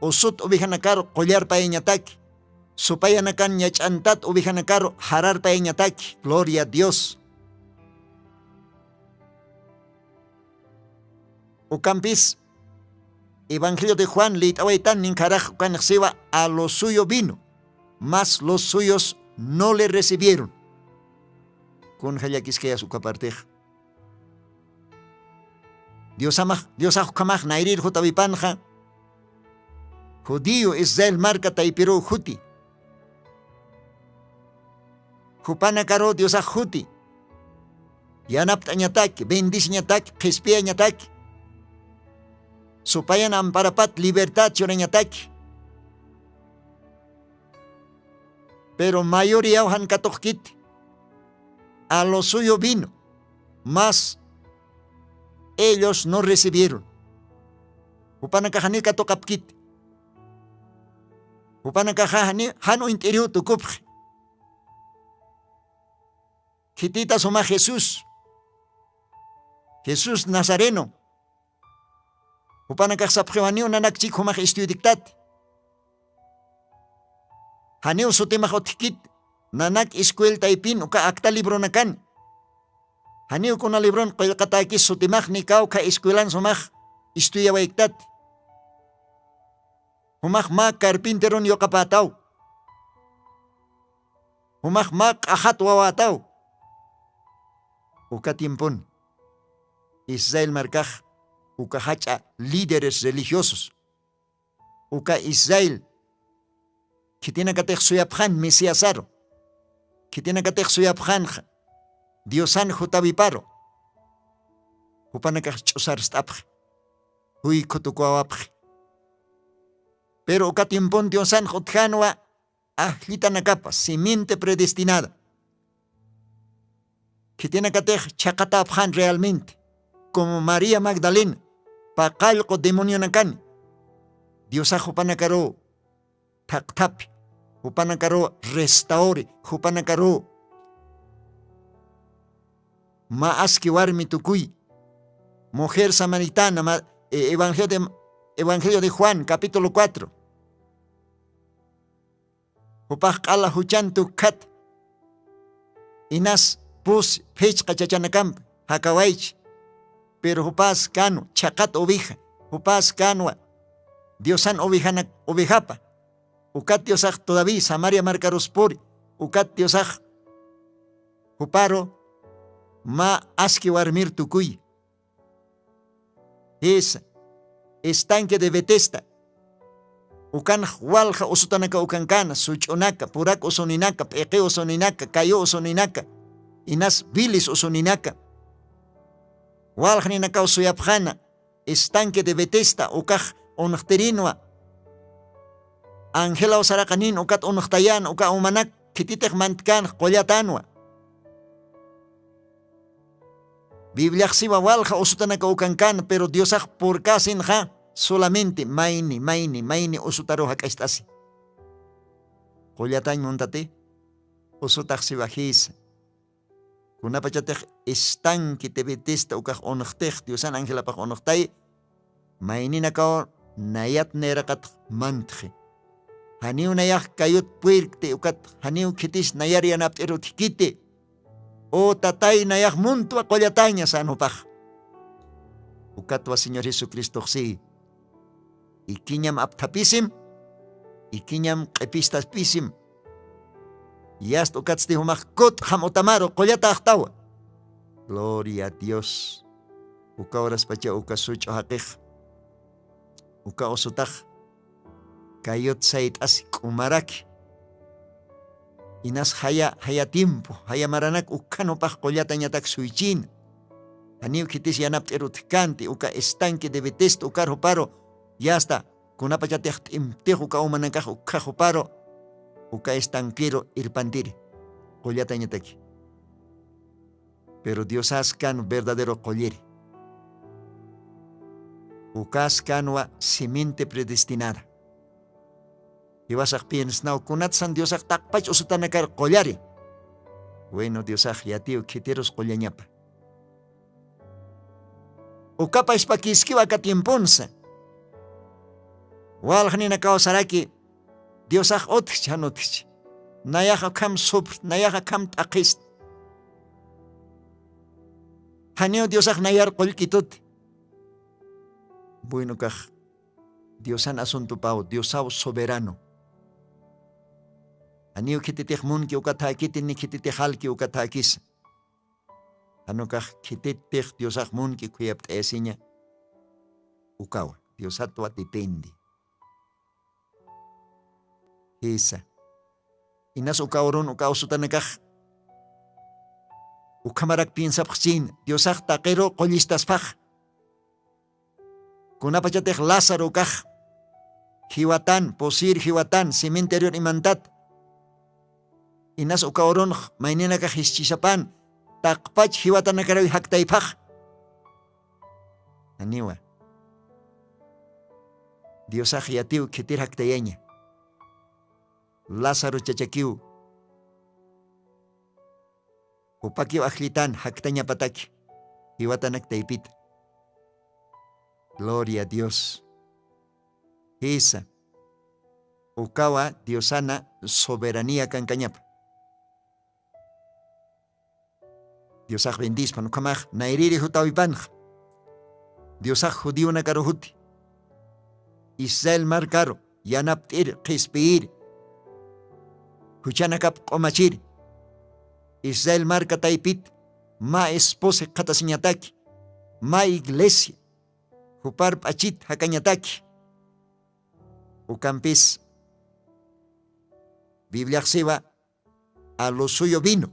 usut ovejanakaru qullarpayañataki supayanakan ñach'antat ovejanakaru jararpayañataki. Gloria a dios. Ukampis Evangelio de Juan lït'awaytan ninkharax ukanix siwa, a lo suyo vino, mas los suyos no le recibieron. Kunja llakiskayas uka partix? Diosamax diosax ukhamax nayrir jutawipanxa, judío israel marka taypiruw juti. Jupanakaruw diosax juti. Yanapt'añataki bendisiñataki qhispiyañataki, supayan amparapat libertad churañataki. Pero mayoriyaw jan katuqkiti. A lo suyo vino, mas ellos no recibieron. Jupanakaxani katuqapkiti. Jupanakaxaxani jan uñt'iriw tukupxi. Khitita suma jesús, jesús nazareno. Jupanakaxsapxiwaniw nanak chik jumax istuytiktat. Janiw sutimax utjkit, nanak iskueltaypin uka akta libronakan. Janiw kuna libron qillqatäkis sutimax ni kawkha iskuelan sumax istuyawayktati. Jumax mä carpinterun yuqapätaw. Jumax mä q'axat wawätaw. Uka tiempon israel markax uka jach'a líderes religiosos, uka israel khitinakatix suyapxan mesiasaru, khitinakatix suyapxanxa diosan jutawiparu, jupanakax ch'usarst'apxi, juykhutukuwawapxi. Pero uka tiempon diosanx utjanwa ajllitanakapa simiente predestinada. Khitinakatix chhaqatapxan realmente, como maría magdalena paqallqu demonionakani. Diosax jupanakaruw thaqthapi, jupanakaruw restauri, jupanakaruw mä aski warmi tukuy. Mujer samaritana, evangelio de juan capítulo cuatro. Jupax q'ala juchan tukkhata. Inas pusi phichqa chachanakampi jakawaychi. Pero jupas kanwa chhaqat oveja, jupas kanwa diosan ovejapa. Ukat diosax todaví samaria markaruspuri. Ukat diosax juparu mä aski warmir tukuy. Jisa, estanque de betesta. Ukanx walja usutanaka ukankana such'unaka purak usuninaka p'iqi usuninaka kayu usuninaka, inas vilis usuninaka. Walja ninakaw suyapxana estanque de betesta ukax unxtirinwa. Angelaw saraqanin ukat unxtayän uka umanak khititix mantkanx qullatanwa. Bibliaxsiwa walja usutanaka ukankana pero diosax purkasinxa solamente mayni mayni mayni usutaru jak'acht'asi. Qullatañ muntati? Usutaxsiwa jisa. Kunapachatix estanque tebetesta ukax unxtix diosan angelapax unxtay mayninakaw nayat nayraqatx mantxi. Janiw nayax kayut puyrkti ukat janiw khitis nayar yanapt'ir utjkiti. U tatay nayax muntwa qullataña sanupax. Ukatwa señor jesucristoxsi ikiñam apthapisim ikiñam q'ipistaspisim. Yast ukatsti jumax kut'xam utamaru qullataxtawa. Gloria a dios. Uka uraspacha uka such'u jaqix uka usutax kayut sayt'asi k'umaraki. Inas jaya jaya tiempo jaya maranak ukkhan jupax qullatañatak suychina. Janiw khitis yanapt'ir utjkanti uka estanque de betesta ukar juparu yasta kunapachatix t'imptix uka umanakax ukkhax juparu uka estanqueru irpantiri qullatañataki. Pero diosas kan verdadero qulliri. Ukas kanwa simiente predestinada. Jiwasax piensnaw kunatsan diosax taqpach usutanakar qullari? Bueno diosax yatiw khitirus qullañapa. Ukapashpakiskiw aka tiemponsa walxninakaw saraki diosax utjchi jan utjchi. Nayax akham suprt nayax akham t'aqhist. Janiw diosax nayar qullk'itut. Bueno kax Diosan asuntupaw, diosaw soberano. Janiw khititix munki uka thäkiti ni khititix alki uka thäkisa. Janukax khititix diosax munki khuyapt'ayasiña. Ukawa diosatwa depende. Jisa. Inas uka urun uka usutanakax ukhamarak piensapxchin diosax taqiru qullistaspax. Kunapachatix lázaro ukax jiwatan pusir jiwatan cementerior imantat. Inas uka urunx mayninakax jischisapan taqpach jiwatanakarawi jaktayphax. Janiwa. Diosax yatiw khitir jaktayaña. Lázaro chachakiw jupakiw ajllitan jaktañapataki jiwatanak taypita. Gloria a dios. Jisa. Ukawa diosana soberania kankañapa. Diosax bendispan ukhamax nayriri jutawipanxa. Diosax judionakaru juti israel markaru yanapt'ir qhispiyir juchanakap q'umachir israel marka taypit mä esposa jikxatasiñataki mä iglesia jupar p'achit jakañataki. Ukampis bibliaxsiwa a lo suyo vino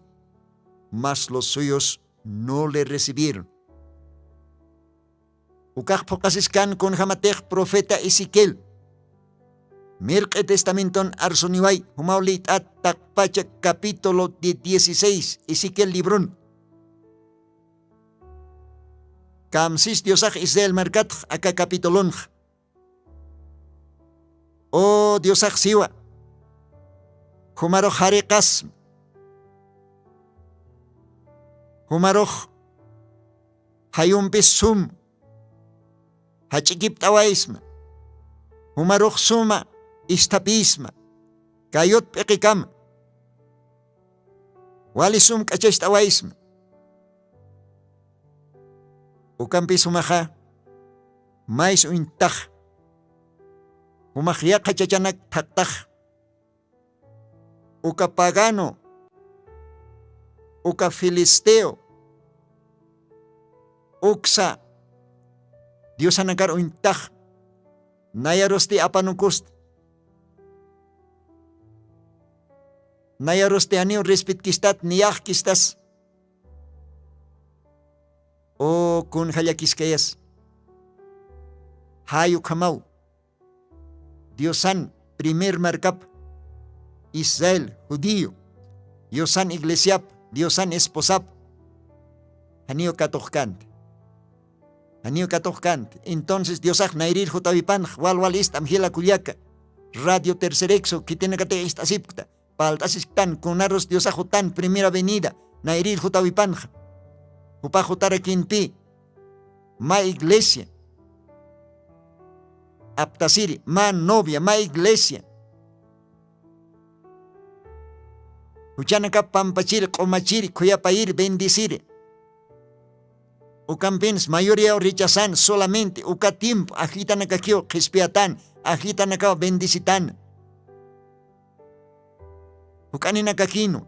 mas los suyos no le recibieron. Ukax phuqasiskan kunjamatix profeta ezequiel mirq'i testamenton arsuniway jumaw liyt'at taqpacha capítulo de dieciséis ezequiel librun. Kamsis diosax israel markatx aka capitulunxa. O diosax siwa jumarux jariqasma jumarux jayumpis sum jach'ikipt'awaysma jumarux suma isthapïsma kayut p'iqikama wali sum k'achacht'awaysma. Ukampis jumaxa mays uñtaxa jumax yaqha chachanak thaqtaxa uka pagano uka filisteo uksa diosanakar uñtaxa nayarusti apanukusta nayarusti aniw rispitkistat niyaxkistas. O kunja llakiskayas jay ukhamaw diosan primer markap israel judío diosan iglesiap diosan esposap janiw katuxkanti. Janiw katuxkanti entonces diosax nayrir jutawipanx walwal ist'am jila kullaka radio tercer exo khitinakatix ist'asipkta palt'asisktan kunarus diosax jutan primera venida nayrir jutawipanxa jupax jutarakinpi mä iglesia aptasiri mä novia mä iglesia juchanakap pampachiri q'umachiri khuyapayiri bendeciri. Ukampins mayoriyaw rechasan solamente uka tiempo ajllitanakakiw qhispiyatan ajllitanakaw bendecitana. Juk'aninakakinu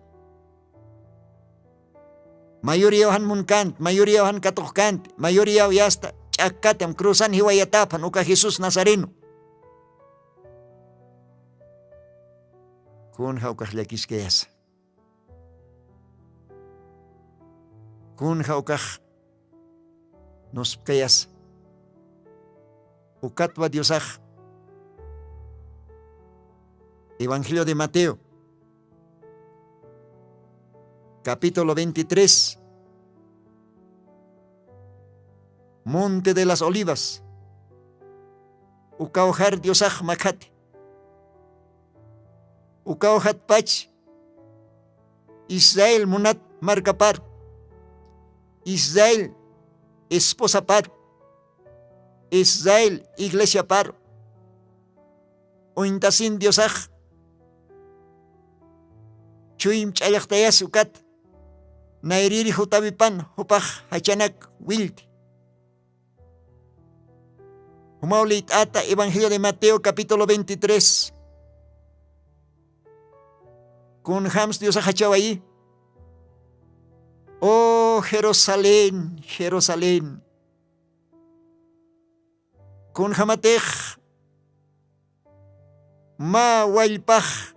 mayoriyaw jan munkanti mayoriyaw jan katuxkanti mayoriyaw yasta ch'akkatam cruzan jiwayataphan uka jesús nazareno. Kunja ukax llakiskayasa kunja ukax nuspkayasa. Ukatwa diosax evangelio de mateo capítulo veintitrés monte de las olivas ukawjar diosax makhati ukawjatpach israel munat markapar israel esposapar israel iglesiapar uñtasin diosax chuymi ch'allaxtayas ukat nayriri jutawipan jupax jachanak willti. Jumaw lït'ata Evangelio de Mateo capítulo veintitrés. Kunjams diosax jachawayi? O jerusalén, jerusalén, kunjamatix mä wallpax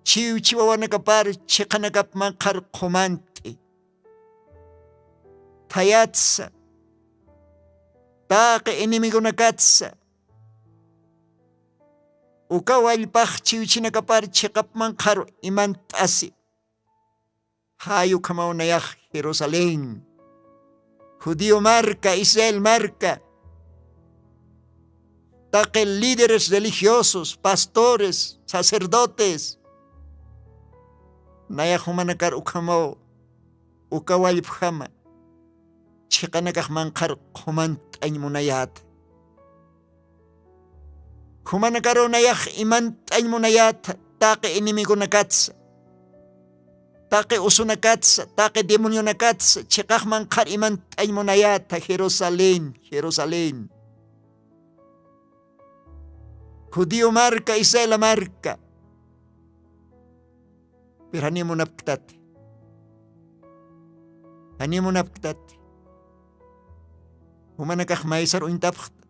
chiwchi wawanakapar chiqanakap manqhar qhumant'i, thayatsa taqi enemigonakatsa uka wallpax chiwchinakapar chiqap manqharu imant'asi. Jay ukhamaw nayax jerusalén, judío marka, israel marka, taqi líderes religiosos, pastores, sacerdotes, nayax jumanakar ukhamaw uka wallpjama chiqanakax manqhar qhumant'añ munayäta. Jumanakaruw nayax imant'añ munayäta, taqi enemigonakatsa, taqi usunakatsa, taqi demonionakatsa chiqax manqhar imant'añ munayäta jerusalén, jerusalén, judío marka, israel marka. Pero janiw munapktati, janiw munapktati. Jumanakax maysar uñtapxta,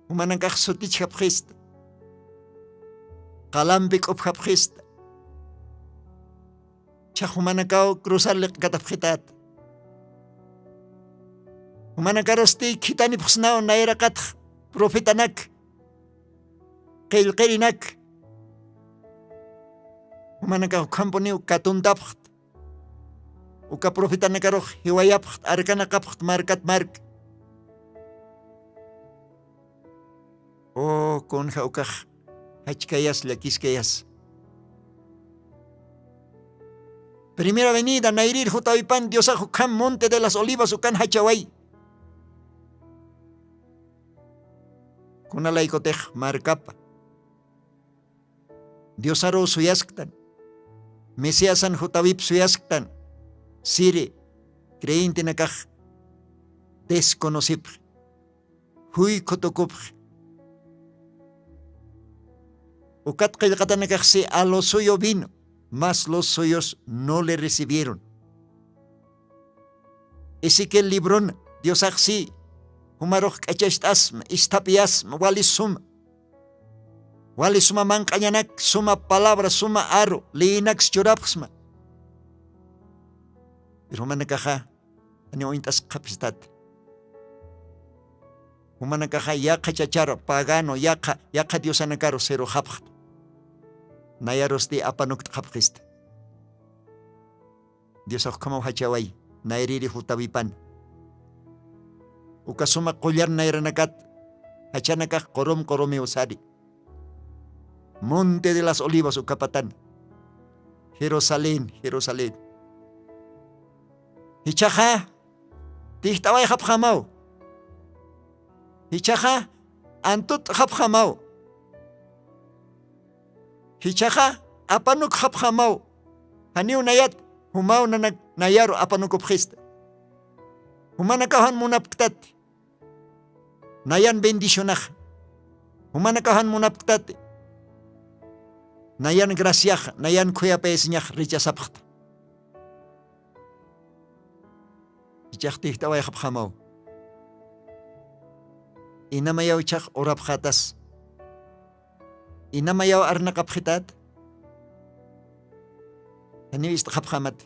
jumanakax sutichjapxista, qalampi k'upjapxista. Chax jumanakaw cruzar liq'katapxitata. Jumanakarusti khithanipxsnaw nayraqatx profetanak, qillqirinak. Jumanakax ukhampuniw katuntapxt, uka profetanakarux jiwayapxt, arkanaqapxt markat mark. O kunja ukax jachkayas llakiskayas. Primera venida nayrir jutawipan diosax ukham monte de las olivas ukan jachaway. Kunalaykutix markapa diosaruw suyasktan, mesiasan jutawip suyasktan, siri creyentenakax desconosipxi, juykhu tukupxi. Ukat qillqatanakaxsi a lo suyo vino, mas los suyos no le recibieron. Ezequiel libron diosaxsi jumarux k'achacht'asma, isthapiyasma wali suma, wali suma manq'añanak, suma palabra, suma aru leyinaks churapxsma. Pero jumanakaxa janiw uñt'askxapxistat. Jumanakaxa yaqha chachar pagano, yaqha yaqha diosanakaru seruxapxta. Nayarusti apanukt'xapxista. Diosax ukhamaw jachaway, nayriri jutawipan. Uka suma qullan nayranakat jachanakax qurum qurumiw sari. Monte de las olivas ukapatan. Jerusalén, jerusalén, jichhaxa tijt'awayxapxamaw, jichhaxa antut'xapxamaw, jichhaxa apanukxapxamaw. Janiw nayat jumaw nanak nayaru apanukupxista. Jumanakaw jan munapktati nayan bendicionaxa. Jumanakaw jan munapktati nayan graciaxa, nayan khuyapayasiñaxa rechazapxta. Ichax tijt'awayxapxamaw. Inamayaw ichax urapxatas, inamayaw arnaqapxitat. Janiw ist'xapxamat,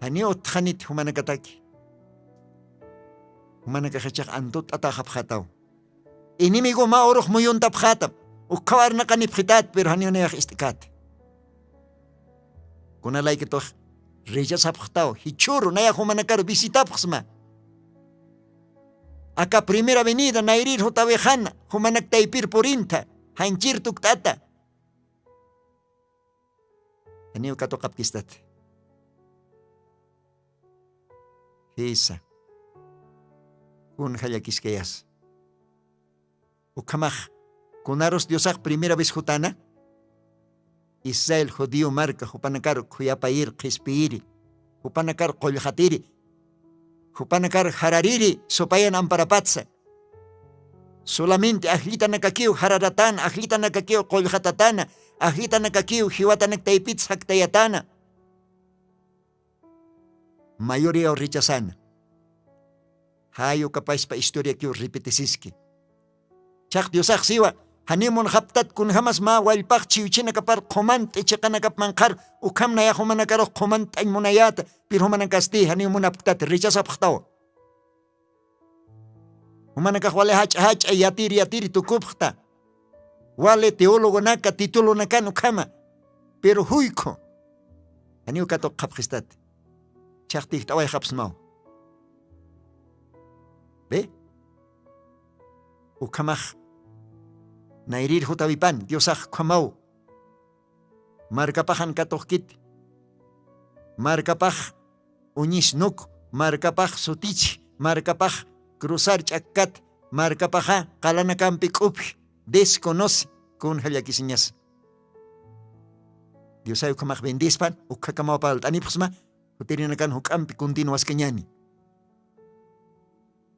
janiw utxanit jumanakataki. Jumanakax ichax antut'atäxapxataw. Enemigo mä urux muyuntapxätam. Ukkhaw arnaqanipxitat pero janiw nayax ist'kät. Kunalaykitux rechazapxtaw jichhüru nayax jumanakar visitapxsma. Aka primera venida nayrir jutawixana jumanak taypir purintha, janchir tukt'ata. Janiw katuqapkistat. Jisa, kunja llakiskayas. Ukhamax kunarus diosax primera vez jutana israel judío marka jupanakar khuyapayir qhispiyiri, jupanakar qullqatiri. Jupanakar jarariri supayan amparapatsa. Solamente ajllitanakakiw jararatana, ajllitanakakiw qullqatatana, ajllitanakakiw jiwatanak taypits jaktayatana. Mayuriyaw rechazana. Jay ukapaspa historiakiw repetisiski. Chaq diosax siwa, janiw munxaptat kunjamas mä wallpax chiwchinakapar qhumant'i chiqanakap manqhar, ukham nayax jumanakarux qhumant'añ munayäta. Pir jumanakasti janiw munapktat rechazapxtawa. Jumanakax wali jach'a jach'a yatir yatir tukupxta. Wali teologonaka titulonakan ukhama. Pero juykhu janiw katuqxapxistat. Chhaqtijt'awayxapsmaw. Be, ukhamax nayrir jutawipan diosax ukhamaw. Markapaxan katuxkit. Markapax uñisnuk, markapax sutich, markapax cruzar ch'akkat, markapaxa qalanakampi k'upx desconoce. Kunja llakisiñas. Diosay ukhamax bendispan ukhakamaw palt'anipxsma. Jutirinakan juk'ampi continuaskañani.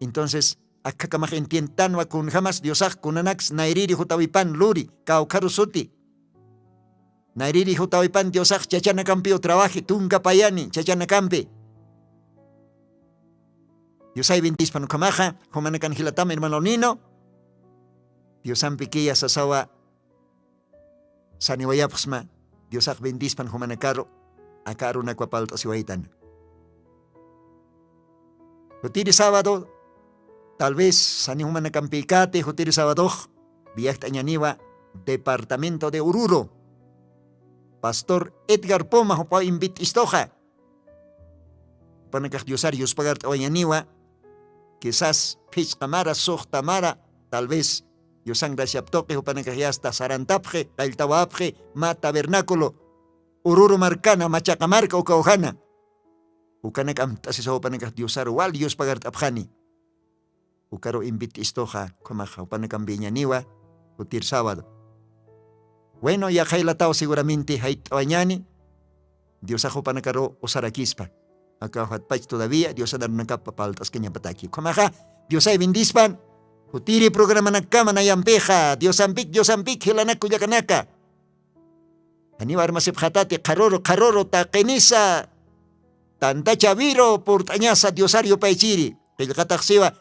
Entonces akhakamax entientanwa kunjamas diosax kunanaks nayriri jutawipan luri kawkharu suti. Nayriri jutawipan diosax chachanakampiw trawaji tunka payani chachanakampi. Diosay bendispan ukhamaxa. Jumanakan jilatam hermano nino. Diosampikiya sasawa. Saniwayapxsma. Diosax bendispan jumanakaru. Aka arunakwa palt'asiwaytan. Jutiri sabado tal vez sani jumanakampikati jutiri sabadox. Viajt'añaniwa departamento de ururu. Pastor edgar poma jupaw invit'istuxa. Jupanakax diosar yuspagart'awañaniwa. Quizás phichqa mara suxta mara tal vez diosan graciap tuqi jupanakax yasta sarantapxi qalltawapxi mä tabernaculo ururu markana machaqa marka uka ujana. Ukanak amt'asisa jupanakax diosar wal yuspagart'apxani. Ukaru invit'istuxa ukhamax jupanakampiñaniwa. Jutir sabado. Bueno yaqhaylataw seguramente jayt'awañani. Diosax jupanakaru usarakispa. Aka jatpach todavía diosanarunakapa palt'askañapataki ukhamaxa. Diosay bendispan. Jutiri programanakama nayampixa diosampik diosampik jilanak kullakanaka. Janiw armasipxatati qharuru qharuru taqinisa. Tantachawiru purt'añasa diosar yupaychiri. Qillqataxsiwa.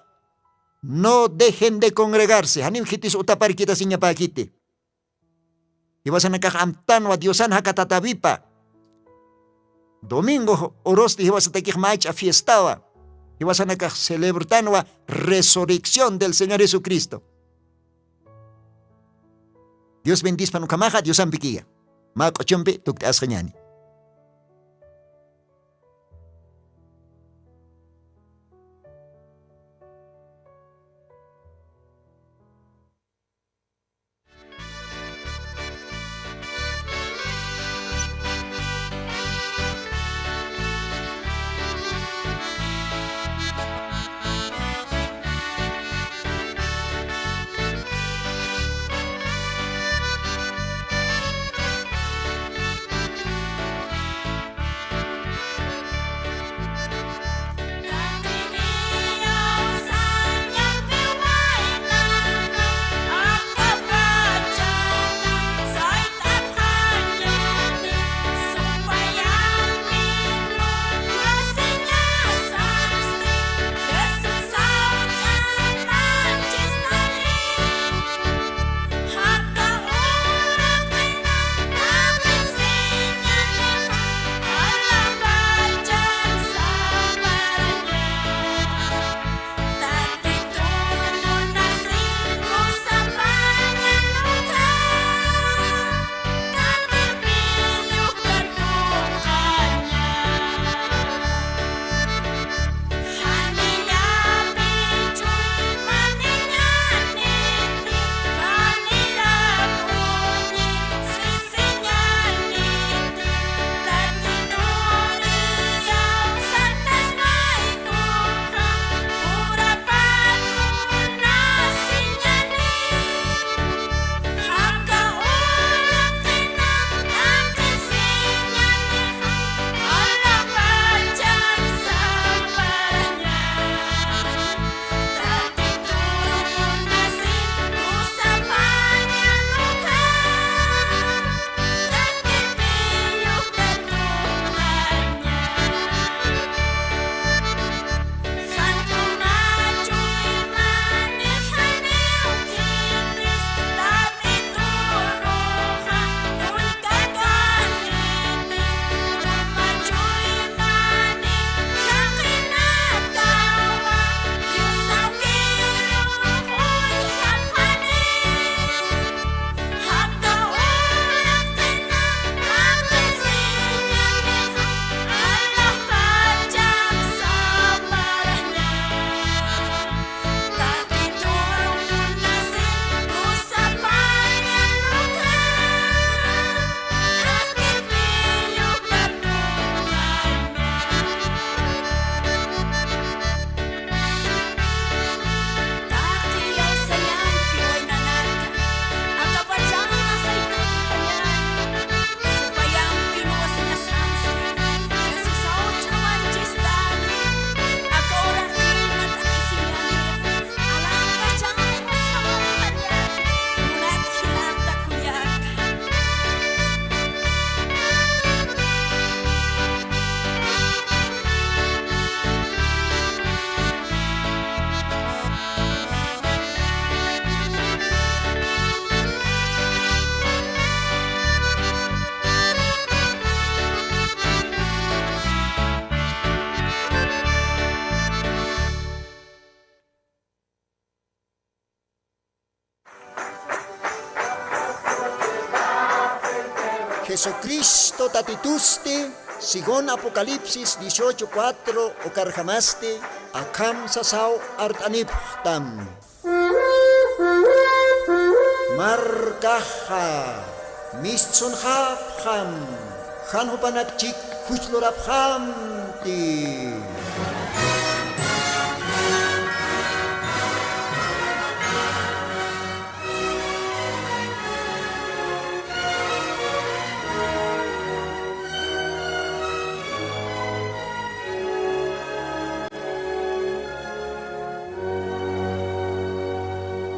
No dejen de congregarse janiw khitis utaparkitasiñapäkiti. Jiwasanakax amtanwa diosan jakatatawipa. Domingo urusti jiwasatakix mach'a fiestawa. Jiwasanakax celebrtanwa resurrección del señor jesucristo. Dios bendispan ukhamaxa diosampikiya. Mä q'uchumpi tukt'asqañani. Jesucristo Tatitusti, según Apocalipsis dieciocho cuatro ukarjamasti, akham sasaw art'anipxtam. Markaxa mistsunxapxam, jan jupanakchik juch lurapxamti.